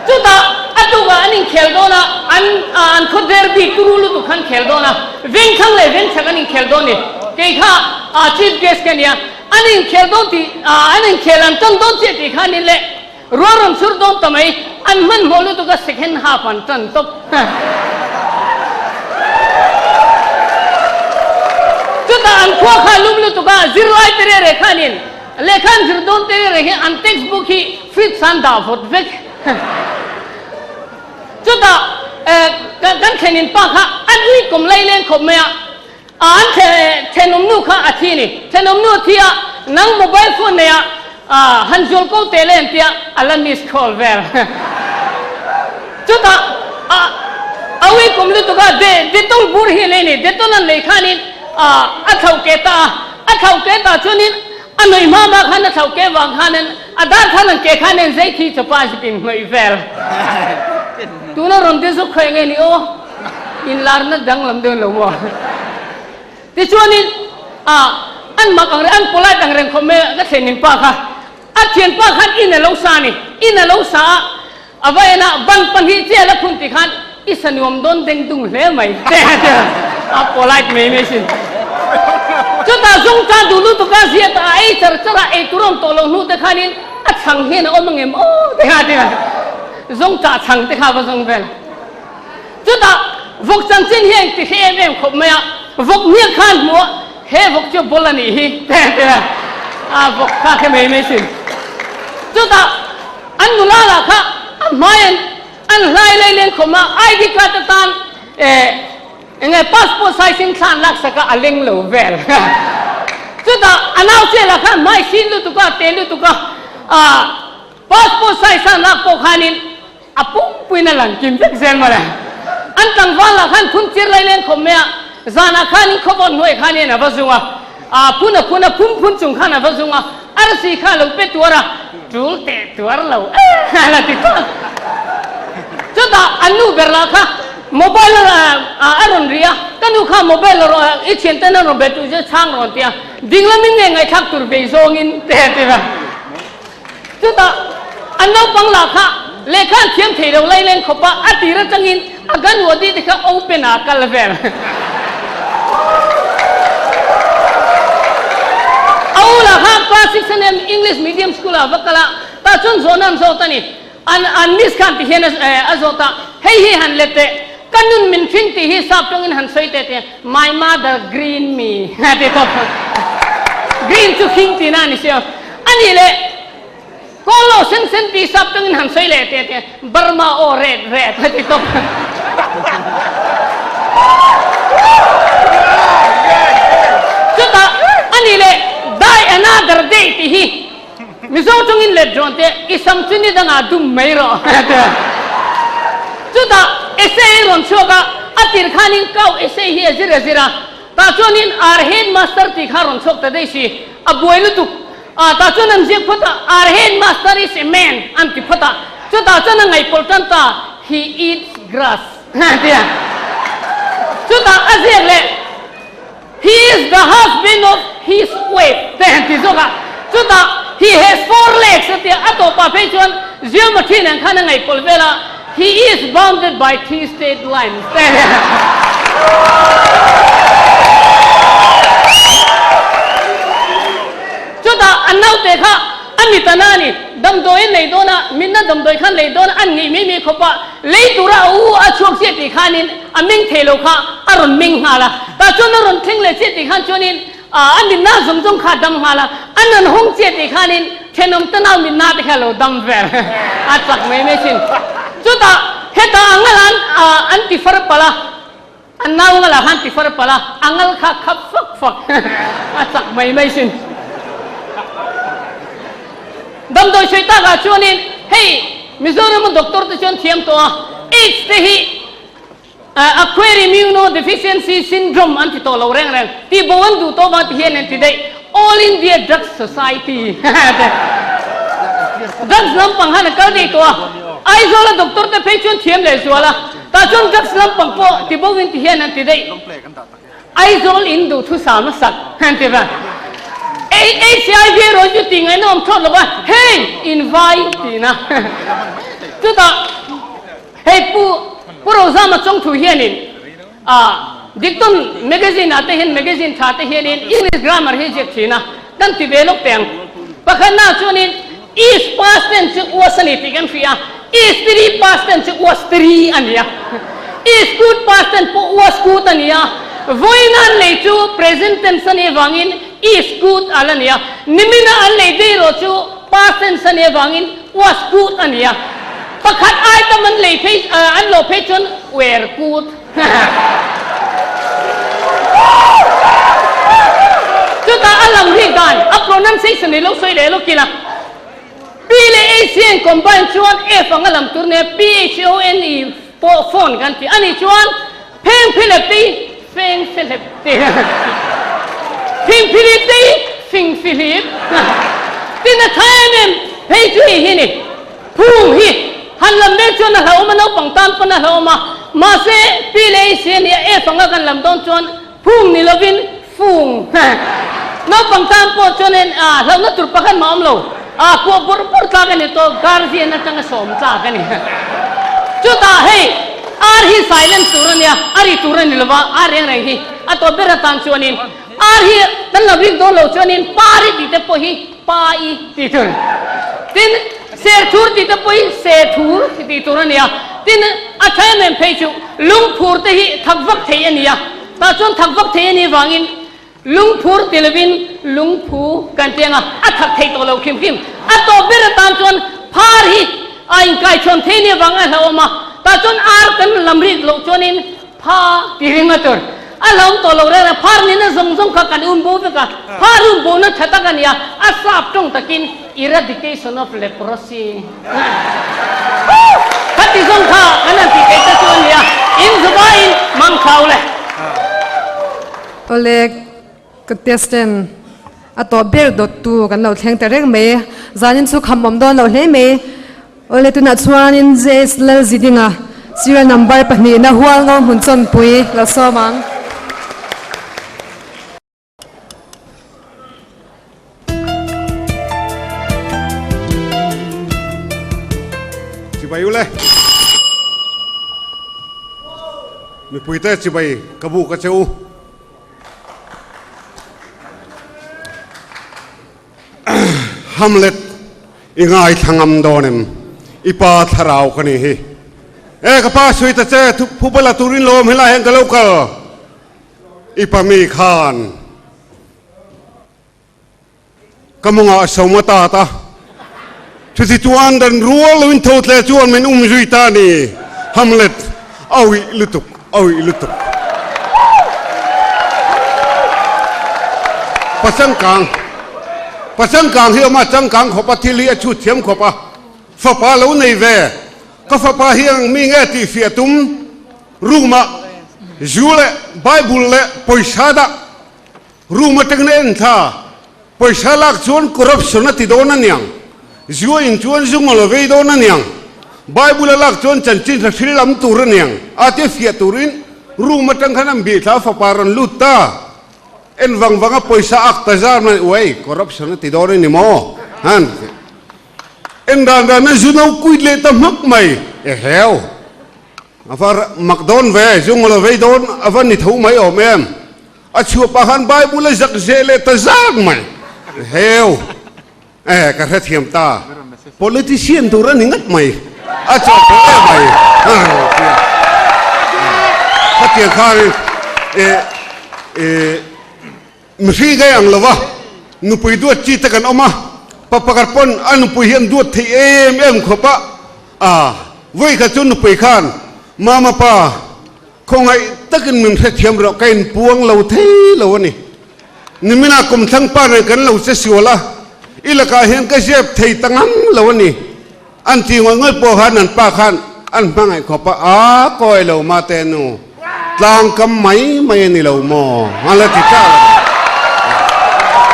Chutah a tukah an inkhel dawn a, an an khaw derby turu lutuk khan khel dawn a, vengthlang leh vengchhak an inkhel dawn ni. Kei kha chief guest ka nia, an inkhel dawn tih an inkhel an tan dawn chiah tih kha ni leh rual rawn chhur dawn ta mai, an hmanhmawh lutuk a second half an tan tawp. Chutah an khua kha lum lutuk a, zirlai te reh reh khanin lehkha an zir dawn te reh reh hi an textbook hi fridge an dah vawt vek. Chutah kan thlenin pa kha an ui kawm lai leng khawp mai a, an thenawmnu kha a thi a ni. Thenawmnu a thi a, nang mobile phone nei a. Ah, han zual ko te le an tia, a la miss call vel. Chutah, a a ui kum lutuk a, de Dettol bur hi a lei ni, Dettol an lei khanin ah a thlauh ke ta a, a thlauh ke ta chuanin a nuih hma hma khan a thlauh ke vang khanin a dar khan an ke khan en zei thi chawpa zip in hnawih vel. Tuna rawn ti zuk khawi nge ni aw, inlarna danglam deuh lo maw? Tichuanin, ah, an mak ang reng, an polite ang reng khawp mai a, ka thlenin pa kha, a thianpa khan in a lo sa a ni, in a lo sa a, a va en a, ban pahnih che a la phun ti khan i sa nuam dawn deng dung hle mai te a ti a, a polite mai mai sin. Chutah zung tan duh lutuk a ziat a, a ei char char a, ei tur a awm tawh lo hnu te khanin a chhang hian a awm ang em aw te kha a ti a, zung chah chhang te kha a va zawng vel. Chutah vawk chanchin hi a inti hre em em khawp mai a, vawk hniak khan hmu a, he vawk chu bawlh a nih hi te a ti a, a vawk kha khe mai mai sin. Chutah an nula lah kha a hmai an an hlai lei leng khawm a, ID card atan eh eng nge passport size in thla an laksak a, a leng lo vel. Chutah a nau che lah kha hmai sin lutuk a, te lutuk a, ah passport size a an lak pawh khanin A pumpuiin a lang kim vek zel mawle. An tlangval lah khan phun chir lai leng khawp mai a, zanah khan in khawvawn hnuai khan hian a va zung a, aa phun a phun a phum phun chung khan a va zung a, arsi kha a lo pe tuar a, tul teh tuar lo eh a la ti tawk. Chutah an nu ber lah kha mobile a a rawn ri a, ka nu kha mobile a rawn i thianten an rawn be tur che chhang rawn ti a, dinglamin nge ngaihthlak tur vei zawngin te a ti va. Chutah an naupang lah kha lehkha an thiam thei lo lai leng khawp a, a tir atangin a gun wadi te kha open ah a kal vel. A u lah kha class 6 a nem English medium school ah a va kal a, tah chuan zawhna an zawt a ni. An an miss khan ti hian a zawt a, hei hi han let teh, ka nun min hring tih hi sap tawngin han sawi teh tih, my mother green me a ti tawp. Green chu hring tihna a ni sia. A nih leh kawl lo sen sen tih sap tawngin han sawi leh teh tih, Burma aw red red a ti tawp. Chutah a nih leh die another day tih hi Mizo tawngin let rawn teh, i sam chu ni dangah dum mai rawh a ti a. Chutah essay rawn chhuak a, a tir khanin kau essay hi a zir a zir a, tah chuanin Our Headmaster tih kha rawn chhuak ta daih si, a buai lutuk a, tah chuan an ziak phawt a, Our Headmaster is a man an ti phawt a, chutah chuan a ngaihpawlh tan ta, He eats grass a ti a. Chutah a ziak leh. He is the husband of his wife te han ti zawk a, chutah he has four legs a tia, a tawpah phei chuan geometry nen khan a ngaihpawlh vel a, he is bounded by three straight lines te a nia. Chutah an naute kha a mit a na a ni, damdawi an lei dawn a, mitna damdawi khan lei dawn a, an ngeih mai mai khawp a, lei tura a u a chhuak chiah tih khanin a meng thei lo kha a rawn meng nghal a, tah chuan a rawn thleng leh chiah tih khan chuanin a mitna zawng zawng kha a dam nghal a, a nun hawng chiah tih khanin thenawm te nau mitna te kha a lo dam vel a chak mai mai thin. Chutah hetah a ngal an an ti far palh a, a nau ngalah khan ti far palh a, a ngal kha a khap fak fak a chak mai mai thin. Damdawi sawi takah chuanin hei Mizoram a doctor te chuan thiam tawh a, AIDS te hi Acquired Immunodeficiency Syndrome an ti tawh lo reng reng, tih bo an duh tawh vang ti hian an ti daih, All India Drugs Society te drugs lampang han a kal daih tawh a, Aizawl a doctor te phei chuan thiam leh zual a, tah chuan drugs lampang pawh ti bo in ti hian an ti daih. Aizawl in duhthusam a sak an ti va, HIV erawh chu tih ngaihna awm thlawt lo va, hei invai tihna chutah Hei Pu Pu Rozama Chawngthu hianin ah Diktawn magazine ah te hian magazine tha te hianin English grammar hi ziak thin a, kan ti ve lawk teh ang. Pakhatna chuanin is past tense chu was a ni tih kan hria a, is tiri past tense chu was tiri a ni a, is good past tense pawh was good a ni a, vawiin an lei chu present tense a nih avangin is good a la ni a, nimina an lei daih erawh chu past tense a nih avangin Was kut a nia. Pakhat ai tam an lei phei an lo phei chuan were kut. Chutah a lam rik dan, a pronunciation i lo sawi leh lawk ila. P leh H hi an combine chuan F anga lam tur nia P-H-O-N-E pawh phone kan ti a nih chuan Phengphihlep te hi Fengfihlep te Phingphilip te hi Fingfihlip tin a tha em em phei chu hei hi a ni. Phung hi han lam mek chuan a hlauhawm a, naupang tan pawn a hlauhawm a, mahse P leh H hi a nia F anga kan lam dawn chuan Phung ni lovin fung naupang tan pawh chuanin hlauhna tur pakhat mah awm lo, kuah bawrh bawrh tlak a ni tawh, guardian atanga sawm tlak a ni. Chutah hei ar hi silent tur a nia, a ri tur a ni lova, ar reng reng hi a tawp ber atan chuanin ar hi kan lo rik dawn lo chuanin pari tih te pawh hi pa-i tih tur. Tin, serthur tih te pawh hi sethur tih tur a nia. Tin, a tha em em phei chu lungphur te hi thak vak thei a nia. Tah chuan thak vak thei a nih vangin lungphur ti lovin lungphu kan ti ang a, a thak thei tawh lo hrim hrim. A tawp ber atan chuan phar hi a inkaichhawn thei nia vang a hlauhawm a, tah chuan ar kan lam rik loh chuanin pha ti ring a tur. A hlauhawm tawh lo reng reng, phar nihna zawng zawng kha kan um bo vek a, phar um bona tha tak a ni a, a sap tawng takin eradication of leprosy. Khati zawng kha kan han tih theih te chu a nia, in zuvaiin mang thlau le. Awle contestant a tawh ber dawt tu kan lo thleng ta reng mai, zanin chu kham awm dawn lo hle mai. Awle tunah chuanin JS Lalzidinga serial number pahnihna Hualngo hmun chawnpui lo sawm ang. Chibai ule. Mipuite chibai ka bu ka che u. Hamlet i ngai thlangam dawn em? I pa thlarau ka ni hi. E ka pa sui ta che phubala turin lawm helai hian ka lo kal. I pa mi khan ka mawngah a som a tat a, chuti chuan dan rual loin tho tle chuan min um zui ta a ni. Hamlet, Auih lutuk, auih lutuk. Pa changkang, pa changkang hi a awm a, changkang khawp a, thil hi a chhut thiam khawp a, fapa lo nei ve, ka fapa hi ang mi nge tih fiah tum? Room ah zu leh Bible leh pawisa dah room atangin a en thla. Pawisa lak chuan corruption a ti dawn a niang, zu a in chuan zu ngawl a vei dawn a niang, Bible a lak chuan chanchin hla hril lam tur a niang a tia fiah turin room atang khan an bih thla a fapa rawn lut ta. En vang vang a pawisa ak ta zar mai uai corruption a ti dawn a ni maw? Han. En dan dan a zu no kuit leh ta hmak mai. Eheu. A va mak dawn ve, zung lo vei dawn a va ni tho mai awm em? A chhuah pah khan Bible a zak zeh leh ta zak mai. Heu! Eh, ka hrethiam ta. Politician tur a ni ngat mai. A chawh tawh em mai. Khatiang khan eh eh mihring ka ang lo va, nupui duat chi te kan awm a, pa pakhat pawn a nupui hi an duat thei em em khawp a, A, vawi kha chu nupui khan, Mama pa, khawngaih takin min hrethiam rawh, ka inpuang lo thei lo a ni. Niminah kumthlang pa nen kan lo che sual a, i lakah hian ka zep thei ta ngam lo a ni. An ti ngawih ngawih pawh khan an pa khan an hmangaih khawp a, A, kawi lo mate nu, tlangkam mai mai a ni lo maw? A la ti ta lo.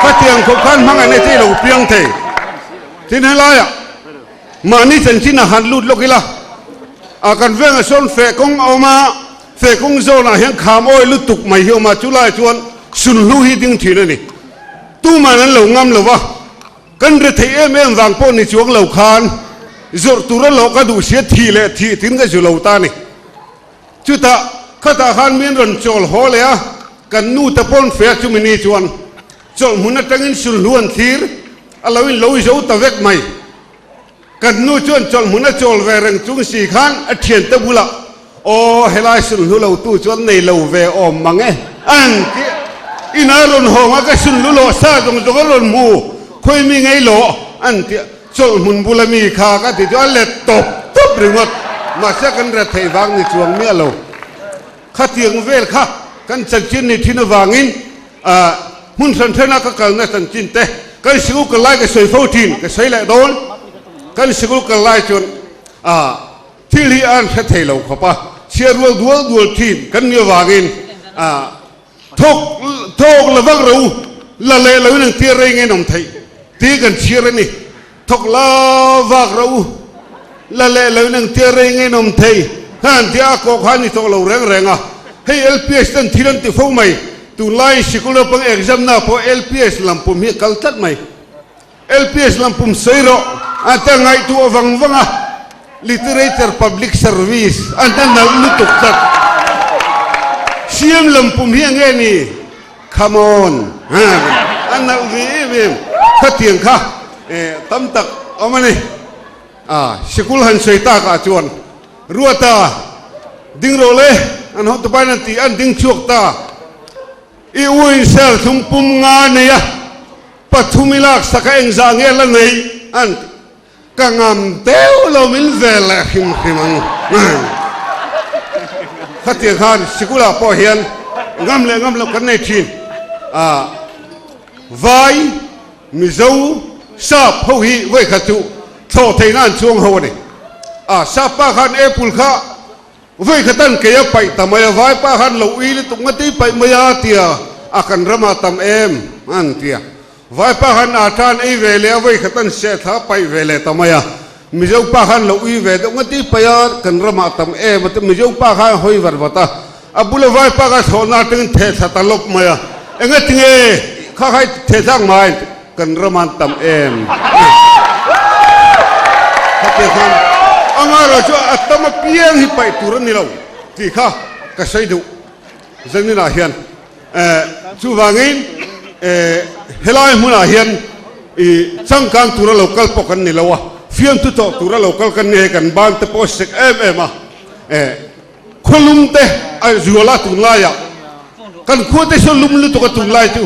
Khatiang khawp khan hmangaihna chu i lo piang thei. Tin helaiah. Mahni chanchin a han lut lawk ila, a kan vengah sawn feh kawng a awm a, feh kawng zawnah hian kham awi lutuk mai hi a awm a, chulaiah chuan sunhlu hi ding thin a ni. Tuman an lo ngam lo va, kan re theih em em vang pawh ni chuang lo khan zawrh tur a lawh ka duh sia thih leh thih tin ka zu lo ta a ni. Chutah khatah khan min rawn chawl haw leh a, kan nu te pawn feh a chumi ni chuan chawlh hmun atangin sunhlu an thlir a lo in lo zo ta vek mai. Kan nu chuan chawlhmun a chawl ve reng chung si khan a thiante bulah, Aw, helai sunhlu lo tu chuan nei lo ve awm mang e, an ti. Inah rawn hawng a, ka sunhlu lawh sa zawng zawng a rawn hmu, khawi mi ngei lawh, an ti. Chawlhmun bula mi kha ka ti chu a let tawp tawp ringawt. Mahse kan ret theih vang ni chuang miah lo. Khatiang vel kha kan chanchin ni thin avangin hmun hran hrana ka kalna chanchin te kan siu ka lai ka sawi fo thin, ka sawi leh dawn. Kan sikul kal lai chuan ah thil hi an hre thei lo khawp a, chhiar rual dual dual thin kan ni avangin ah thawk thawk la vak ro la leh loin ang tia rei nge nawm theih tih kan chhiar a ni. Thawk la vak ro la leh loin ang tia rei nge nawm thei khan tia a kawh kha a ni tawh lo reng reng a. Hei LPS ten thil an ti fo mai, tunlaiin sikul naupang exam na pawh LPS lampum hi a kal tlat mai. LPS lam pum sawi rawh a ta ngaihtuah vang vang a, Literature Public Service a hna nalh lutuk tlat. CM lam pum hi a nge ni? Come on! A nalh ve em em. Khatiang kha tam tak awm a ni. A sikul han sawi takah chuan Ruata ding rawh le, an hotupain an ti, an ding chhuak ta. I uin serthlum pum nga nei a. Pathum i lak sak a engzah nge la nei an ti. Ka ngam deuh lo min vel leh hrim hrim ang. Khatiang khan sikulah pawh hian ngam leh ngam loh kan nei thin. Ah Vai, Mizo, Sap ho hi vawikhat chu thlawh theihna an chuang ho a ni. Ah Sap pa khan apple kha Vawikhat an kei a paih ta mai a, vaipa khan lo ui lutuk nga tei paih mai a tia, a kan ramah tam em an tia. Vaipa khan a tan ei ve leh a, vawikhat an seh thla a paih ve leh ta mai a. Mizo pa khan lo ui ve deuh nga tei paih a, kan ramah tam em a tia, Mizo pa khan a hawi vat vat a, a bula vaipa kha thlawhna atangin theh thla ta lawp mai a, engatinge kha kha i theh thlak mai an ti. Kan ram an tam em? Khatia khan a ngailo chu a tam apiang hi paih tur a ni lo tih kha ka sawi duh zaninah hian. Chuvangin helai hmunah hian i changkang tura lo kal pawh kan ni lo a, fiamthu tawh tura lo kal kan ni hei kan ban te pawh a sek em em a. Khawlum te a zual a tunlaiah kan khua te saw lum lutuk a tunlai chu.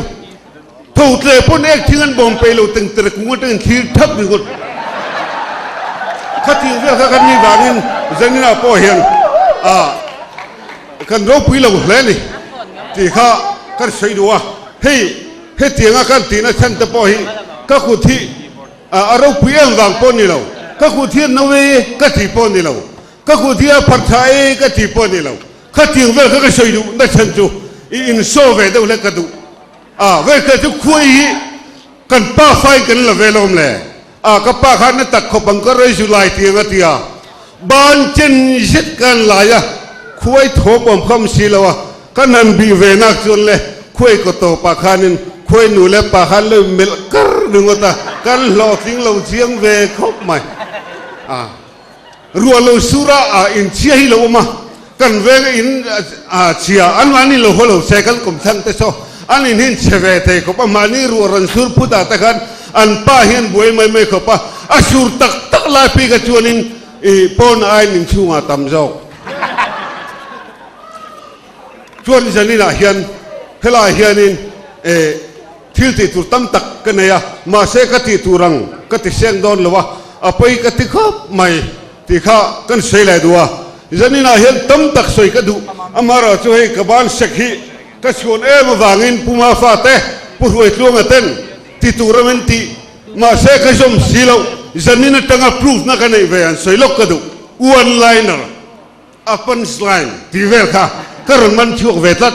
Tho tle pawn ek thing an bawm peih lo teng tere kung atangin thlir thap ringawt. Khating vel kha kan ni vangin zaninah pawh hian ah kan ropui lo hle ni tih kha kan sawi duh a. Hei hetianga kan tihna chhan te pawh hi ka kut hi a ropui em vang pawh ni lo, ka kut hian no e ka tih pawh ni lo, ka kut hi a pharh tha e ka tih pawh ni lo. Khatiang vel kha ka sawi duh na chhan chu i insaw ve deuh hlek ka duh. A, vekte chu khuai hi kan pa fain kan la ve lawm le. A, ka pa khan a tak khawp ang ka rei zu lai tiang a ti a. Ban chen zet kan lai a, khuai thawm awm kham si lo a, kan han bih ve nak chuan le khuai kaw tawpah khanin khuai nu le pa khan lo melh kar ringawt a, kan hlawhtling lo chiang ve khawp mai. A. Ruah lo sur a ah in chhia hi lo awm a, kan veng a in ah chhia an mahni lo haw lo se kan kum thlang te saw an in hi chhe ve thei khawp a, mahni ruah rawn sur phut ah te khan an pa hian buai mai mai khawp a, a sur tak tak lai phei kha chuanin ih pawn aiin in chhungah tam zawk. Chuan zaninah hian helaiah hianin eh thil tih tur tam tak ka nei a, mahse ka tih tur ang ka ti seng dawn lo a, a pawi ka ti khawp mai tih kha kan sawi leh duh a. Zaninah hian tam tak sawi ka duh, amaherawh chu hei ka ban sek hi ka chhuan em avangin Pu Mafa te, Pu Hruaitluanga ten ti tur a min tih, mahse ka zawm si loh, zanin atanga proof na ka neih ve an sawi lawk ka duh, one liner. A punch line tih vel kha ka rawn man chhuak ve tlat.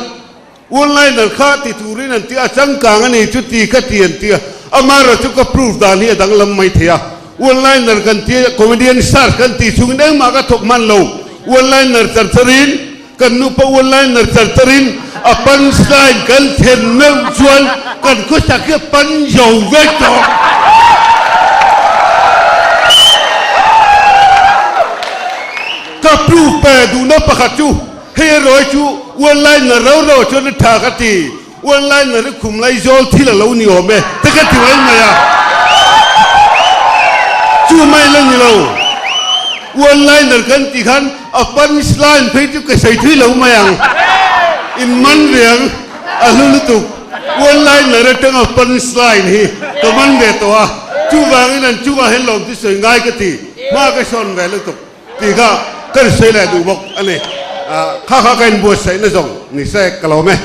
One liner kha ti turin an ti a, changkang a ni chu ti ka ti an ti a, amaherawh chu ka proof dan hi a danglam mai thei a. One liner kan ti a, comedian search kan tih chungin engmah ka thawk hman lo. One liner char charin, kan nupa one liner char charin a punch line kan then meuh chuan kan khawsak hi a pan zo vek tawh. Ka proof pe duhna pakhat chu hei erawh chu one liner rau rau chuan a tha ka ti, one liner hi khum lai zawl thil a lo ni awm e te ka ti mai mai a, chu mai la ni lo, one liner kan tih khan a punch line phei chu ka sawi thui lo mai ang, in man ve ang a hlu lutuk, one liner atanga punch line hi ka man ve tawh a, chuvangin an chungah hian lawm chu sawi ngai ka ti, hma ka sawn ve lutuk. Tih kha ka ri sawi leh duh bawk a ni. Kha kha ka inbuatsaihna zawng ni se ka lawm e.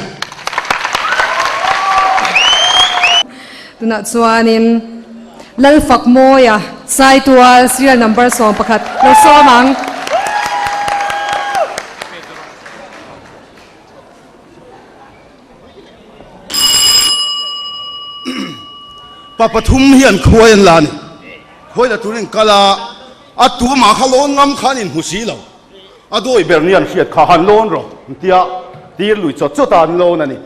Tunah chuanin Lalfakmawia. Saitual serial number 11 lo sawm ang. Pa pathum hian khuai an la a ni. Khuai la turin kal a, a tumah kha lawn ngam khan inhmu si lo. A dawi ber ni an hriat kha han lawn rawh an tia, tir lui chawt chawt a an lawn a ni.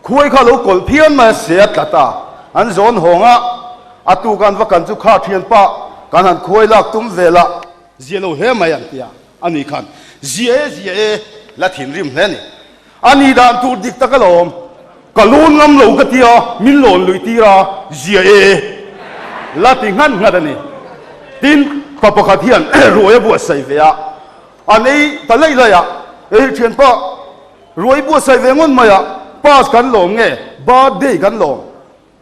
Khuai kha lo kawlh phian mai a, se a tla ta. An zawn hawng a, a tuk an va kan chu kha thianpa kan han khuai lak tum vel a, zia lo hle mai an tia. A ni khan zia e zia e la thinrim hle a ni. A ni dan tur dik tak alawm. Ka lawn ngam lo ka tia min lawn luih tir a, zia e la ti nghat nghat a ni. Tin, pa pakhat hian ruai a buatsaih ve a, an ei ta laih laih a, ei thianpa ruai buatsaih ve ngawt mai a, pass kan lawm nge birthday kan lawm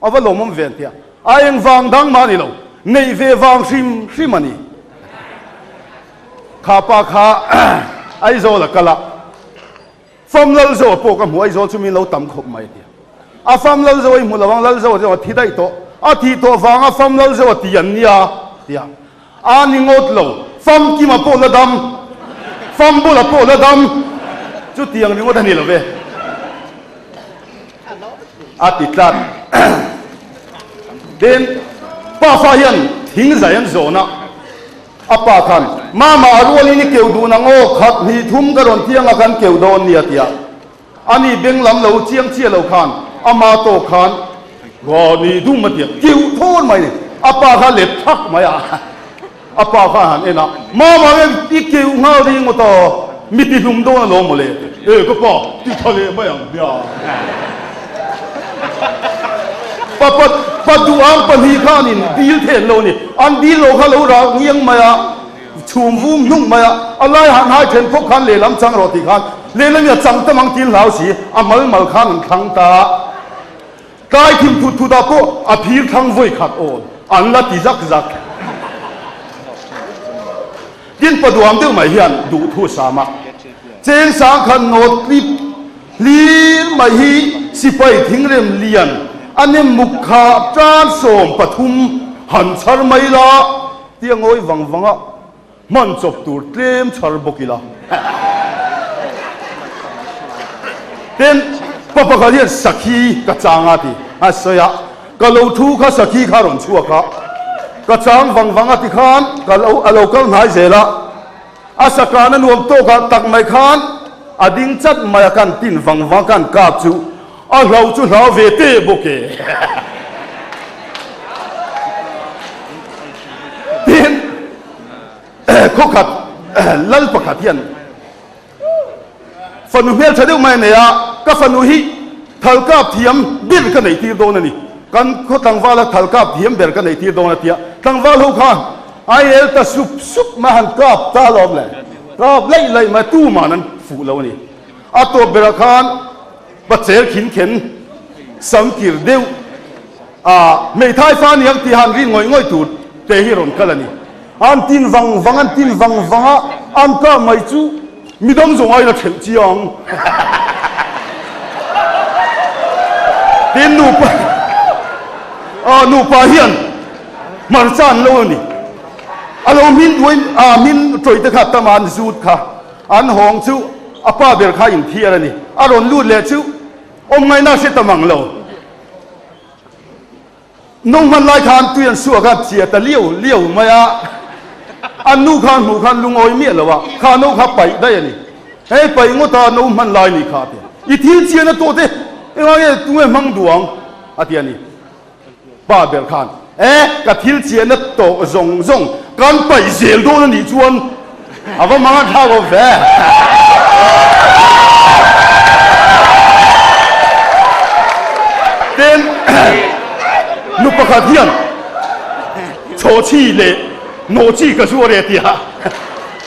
A va lawmawm ve an ti a, a eng vang dang mah a ni lo, neih ve vang hrim hrim a ni. Kha pa kha Aizawl a kal a, Fam Lalzoa pawh ka hmu, Aizawl chu min lo tam khawp mai a ti a. A Fam Lalzoa i hmu lo ang, Lalzoa chu a thi daih tawh, a thih tawh vanga Fam Lalzoa ti an nia a ti a. A ni ngawt lo, Famkima pawh la dam, Fambula pawh la dam, chutiang ringawt a ni lo ve. A ti tlat. Tin, pafa hian thing zai an zawn a, a pa khan, Mama, a rualin i keuh dun ang aw, khat hnih thum ka rawn thiang a kan keuh dawn nia tia. Ani beng lam lo chiang chiah lo khan ama tawk khan Aw ni dum a tia keuh thawn mai ni. A pa kha let thak mai a, a pa kha a han en a, Mama nge i keuh nghal ding ngawt a, mi ti hlum dawn alawm mawle. E ka pa, ti tha leh mai ang nia. Pa pa pa duh ang pahnih khanin dil then lo a ni. An dil lo kha lo rak ngiang mai a. Chhum vum hnung mai a, a lai han hai then phawk khan lehlam chang rawh tih khan lehlam hi a chang tam ang til hlau si, a mal mal khan an thlang ta. Tlai thim thut thut ah pawh a phir thlang vawi khat awn an la ti zak zak. Tin paduam deuh mai hian duhthu sam a, cheng sang khan nawt tlip hlir mai hi sipai thingrem lian a nem muk kha tan 13 han chhar mai la, Tia ngawi vang vang a, hman chawp tur tlem chhar bawk ila. Tin, pa pakhat hian sakhi ka chang a ti a sawi a, ka lo thu kha sakhi kha rawn chhuak a, ka chang vang vang a ti khan ka lo a lo kal hnai zel a, a sakana nuam tawkah tak mai khan a ding chat mai a kan tin vang vang kan kap chu a hlau chu hlau ve teh bawk e. Tin, khawkhat lal pakhat hian fanu hmeltha deuh mai a nei a, ka fanu hi thalkap thiam ber ka neih tir dawn a ni, kan khaw tlangvala thalkap thiam ber ka neih tir dawn a tia, tlangval ho khan ai el ta sup sup mai han kap ta alawm le, kap laih laih mai tuman an fuh lo a ni. A tawp berah khan Pacher khin khen samkir deuh a hmeithai fa aniang tih han rin ngawih ngawih tur te hi rawn kal a ni. An tin vang vang an tin vang vang a, an kah mai chu midang zawng aiin a thelh chiang. Tin nupa a nupa hian hmarcha an lo a ni. A lo hmin duai a hmin tawih te kha tam a an zut kha. An hawng chu a pa ber kha inthiar a ni. A rawn lut leh chu awm ngaihna hre ta mang lo. No hman lai khan tui an suak a, chia ta liau liau mai a. An nu khan hmuh khan lungawi miah lo a, kha no kha paih daih a ni. Hei paih ngawt a no hman lai ni kha a ti a. I thil chian a tawh te engah nge tunge hmang duh ang a ti a ni. Pa ber khan, E, ka thil chiahna tawh zawng zawng kan paih zel dawn a nih chuan a va mang a thlak awm ve. Tin, nu pakhat hian chhawchhi leh nawhchi ka zuar e tia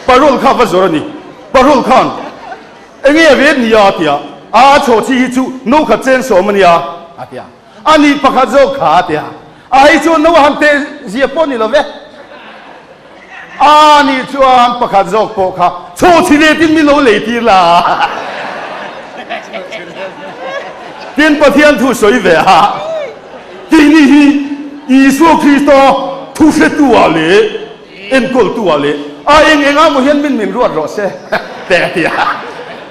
parole kha va zawr a ni. Parole khan enge a ret nia a tia, a chhawchhi hi chu no khat cheng sawm a nia a tia. A nih pakhat zawk kha a ti a, a hei chuan no han teh zia pawh ni lo ve. A nih chuan pakhat zawk pawh kha chhaw chhi letin min lo lei tir la. Tin Pathian thu sawi ve a, tih ni hi Isua Krista. Thuhretu ah leh enkawltu ah leh a eng eng ah maw hian min min ruat rawh se te a ti a.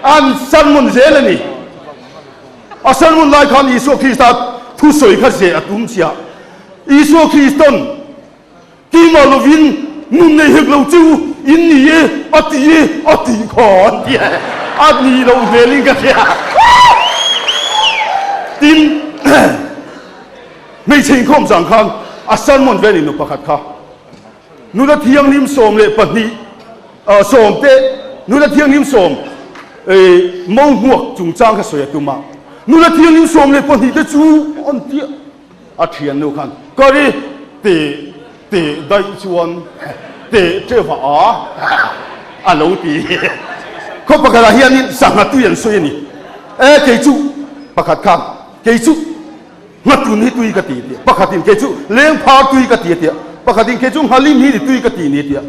An sermon zel a ni. A sermon lai khan Isua Krista thusawi kha zeh a tum chiah. Isua Kriston Keimah lovin nun nei hek lo chu in ni e a ti e a tih kha an ti e. A ni lo hmelin ka hria. Tin, hmeichhe inkhawm zang khan a sermon ve a ni nu pakhat kha. Nula thianghlim 12 sawmte nula thianghlim sawm mo hmuak chungchang kha sawi a tum a. Nula thianghlim 12 te chu an ti a. A thiannu khan ka ri teh teh daih chuan teh teuh a a lo ti. Khaw pakhatah hianin sangha tui an sawi a ni. E kei chu pakhat khan kei chu nghatun hi tui ka ti tia, pakhatin kei chu lengphar tui ka ti a tia, pakhatin kei chu nghalim hi ni tui ka ti ni tia.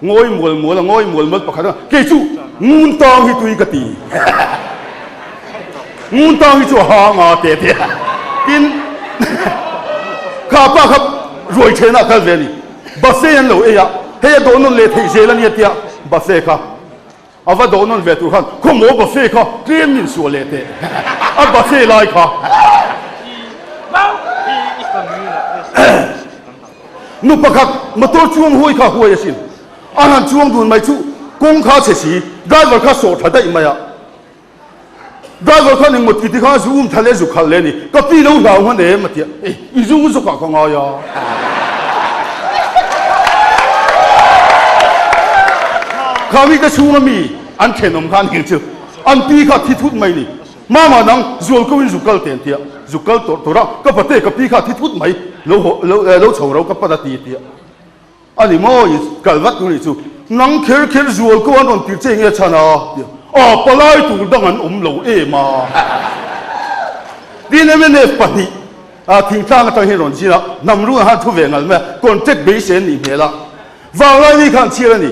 Ngawi mual mual a, ngawi mual mual pakhat a, kei chu ngun tang hi tui ka ti. Ngun tang hi chu a hang a te te. Tin, kha pa kha ruai thenah kal ve a ni. Buffet an lo ei a, hei a dawh nawn leh theih zel a nia tia buffet kha. A va dawh nawn ve tur khan khaw maw buffet kha tlem min suah leh teh a buffet lai kha. Nu pakhat motor chuang huai kha huai asin a han chuang dun mai chu kawng kha chhe si driver kha sawh tha daih mai a driver khan engmaw ti ti khan zu um tha leh zu khalh leh a ni ka pi lo hlau hman em a ti a eh i zu zawkah ka ngai a. Kha mite chhunga mi an thenawm khan heng chu an pi kha thi thut mai ni. Mama nang zual ko in zu kal te an ti a, zu kal tawrh tawrh a, ka pate ka pi kha thi thut mai, lo haw lo lo chho ro ka pan a ti a ti a, a ni maw i kal vat tur nih chu, nang kher kher zual ko an rawn tir che nge chhan a ti a, a palai tur dang an awm lo em a. Tin mnf pahnih a thingtlang atang hian rawn zin a, hnam run ah han thu ve ngal mai a, contract beisei an nih hmel a, vanglai ni khan chhiar a ni.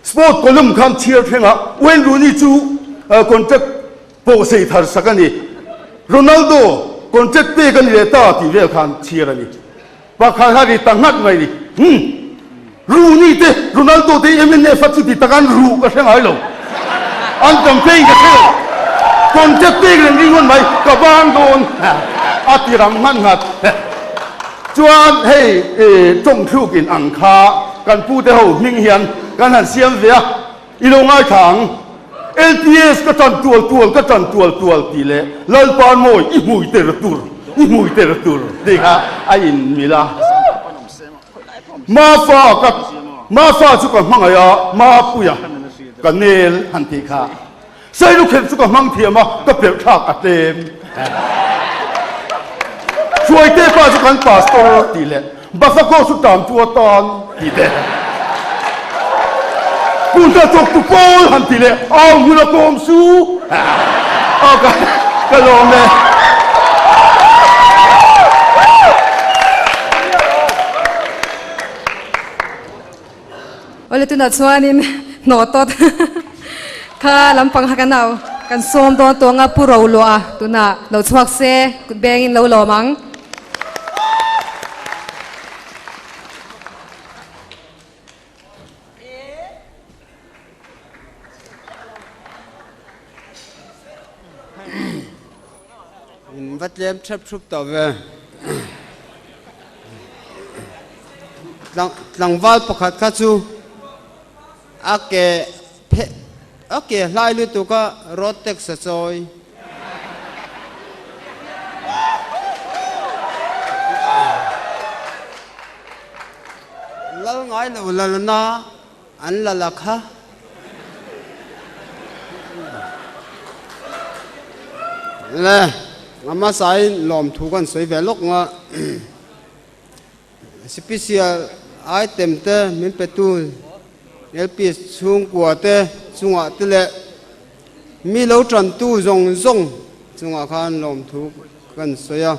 Sport column khan chhiar thleng a, Wayne Rooney chu contract pawh sei thar sak a ni. Ronaldo contract pek a ni leh ta tih vel khan chhiar a ni. Pakhat kha ri ta nghat mai ni. Humm. Rooney te, Ronaldo te hi MNF a chuti tak an ruh ka hre ngai lo. An campaign ka hre lo. Contract pek reng ringawt mai, ka bang dawn a ti rang nghat nghat. Chuan hei tawngthluk in ang kha kan pute ho hming hian kan han siam ve a, i lo ngaithla ang. LPS ka tan tual tual ka tan tual tual tih leh Lalpa mawi i hmui ter tur i hmui ter tur tih kha a in mil a. Mafa ka Mafa chu ka hmangaih a, Mapuia ka nel han tih kha. Sailukherh chu ka hmang thiam a, ka perh thlak a tlem. Hruaite pa chu kan pastor tih leh Bafako chu tam chu atan tih te. Kunta chawk tu pawl han tih leh au hmun a kawm su. Aw ka ka lawm e. Awle tunah chuanin hnawh tawt kha lampang kha kan au kan sawm dawn tawng a pu ro luah a tunah lo chhuak se kut bengin lo lawm ang. In va tlem thep thup tawh ve. Tlangval pakhat kha chu a ke phe a ke hlai lutuk a road tax a chawi. Lal ngai lo lalna An la la kha. Le, a hmasain lawmthu kan sawi ve lawk nga. Special item te min petu LPS chhungkua te chungah te leh mi lo tantu zawng zawng chungah khan lawmthu kan sawi a.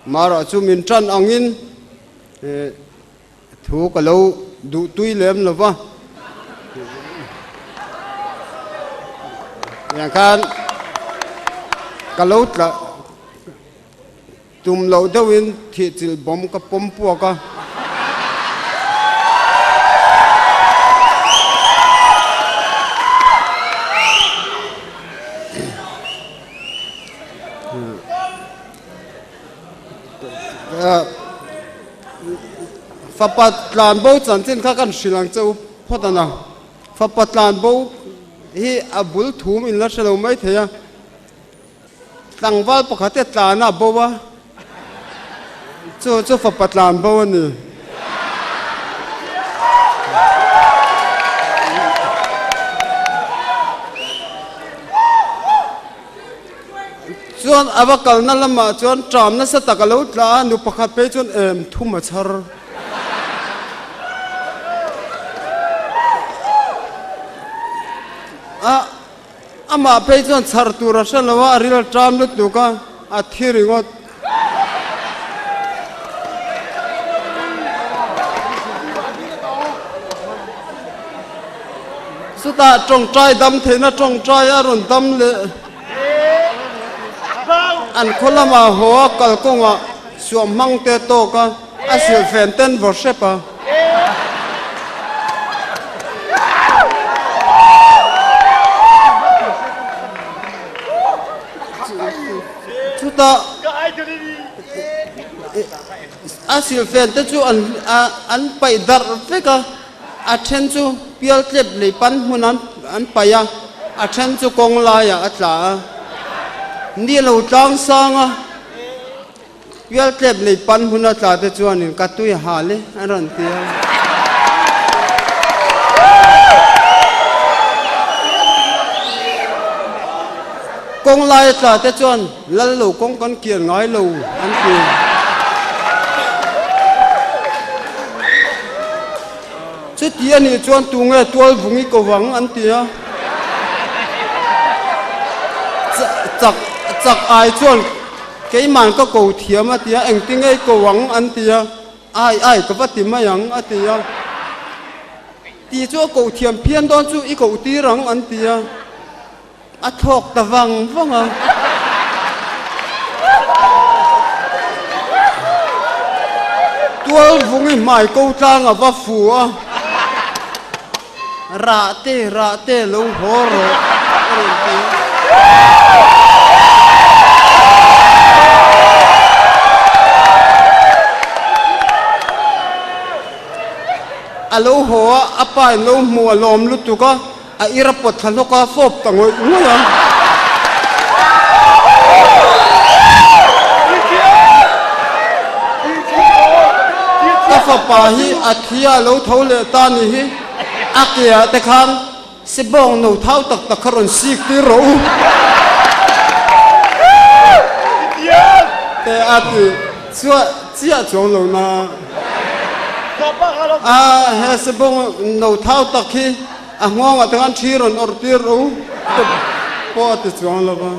Marawh chu min tan angin Thu ka lo duh tui lem lo va. Tiang khan ka lo tla tum loh deuhin thihchilh bawm ka pawm puak a. Fapa tlanbo chanchin kha kan hrilh ang che u phawt a na. Fapa tlanbo hi a bul thum in la hre lo mai thei a. Tlangval pakhat te tlan a bo a, chu chu fapa tlan bo a ni. Chuan a va kalna lamah chuan ṭam nasa tak a lo tla a, nu pakhat phei chuan em thum a chhar. A Amah phei chuan chhar tur a hre lo a, a ril ṭam lutuk a, a thi ringawt. Chutah ṭawngṭai dam theihna ṭawngṭai a rawn dam leh. An khaw lamah haw a kalkawngah suah hmang te tawk a, a silhfen ten vaw hrep a. Chutah a silhfen te chu an an paih darh vek a, a then chu pial tlep lei pan hmun an an paih a, a then chu kawng laiah a tla a, ni lo tlang sang a. Pialtlep lei pan hmun a tla te chuanin ka tui hal e an rawn ti a. Kawng lai a tla te chuan lal lo kawng kan kian ngai lo an ti. Chuti a nih chuan tunge tual vung i ko vang an ti a. Chak chak ai chuan Keiman ka ko thiam a ti a, engti ngei ko ang an ti a, ai ai ka va ti mai ang a ti a. Ti chu a koh thiam phian dawn chu i koh tir ang an ti a, a thlawk ta vang vang a. Tual vung i hmai ko tlang a va fu a, Rah te, rah te lo haw rawh a rawn ti a. A lo haw a, a pa in lo hmu a lawm lutuk a, a ir a pawt thla hlawk a, fawp ta ngawih ngawih a. Ka fapa hi a thi a lo tho leh ta ni hi. A ke ah te khan sibawng no thau tak tak kha rawn sik tir rawh u. Te a ti chuah chiah chuang lo na. A he sibawng no thau tak hi a nghawng ah te khan thi rawn awrh tir rawh u te pawh a ti chuang lo va.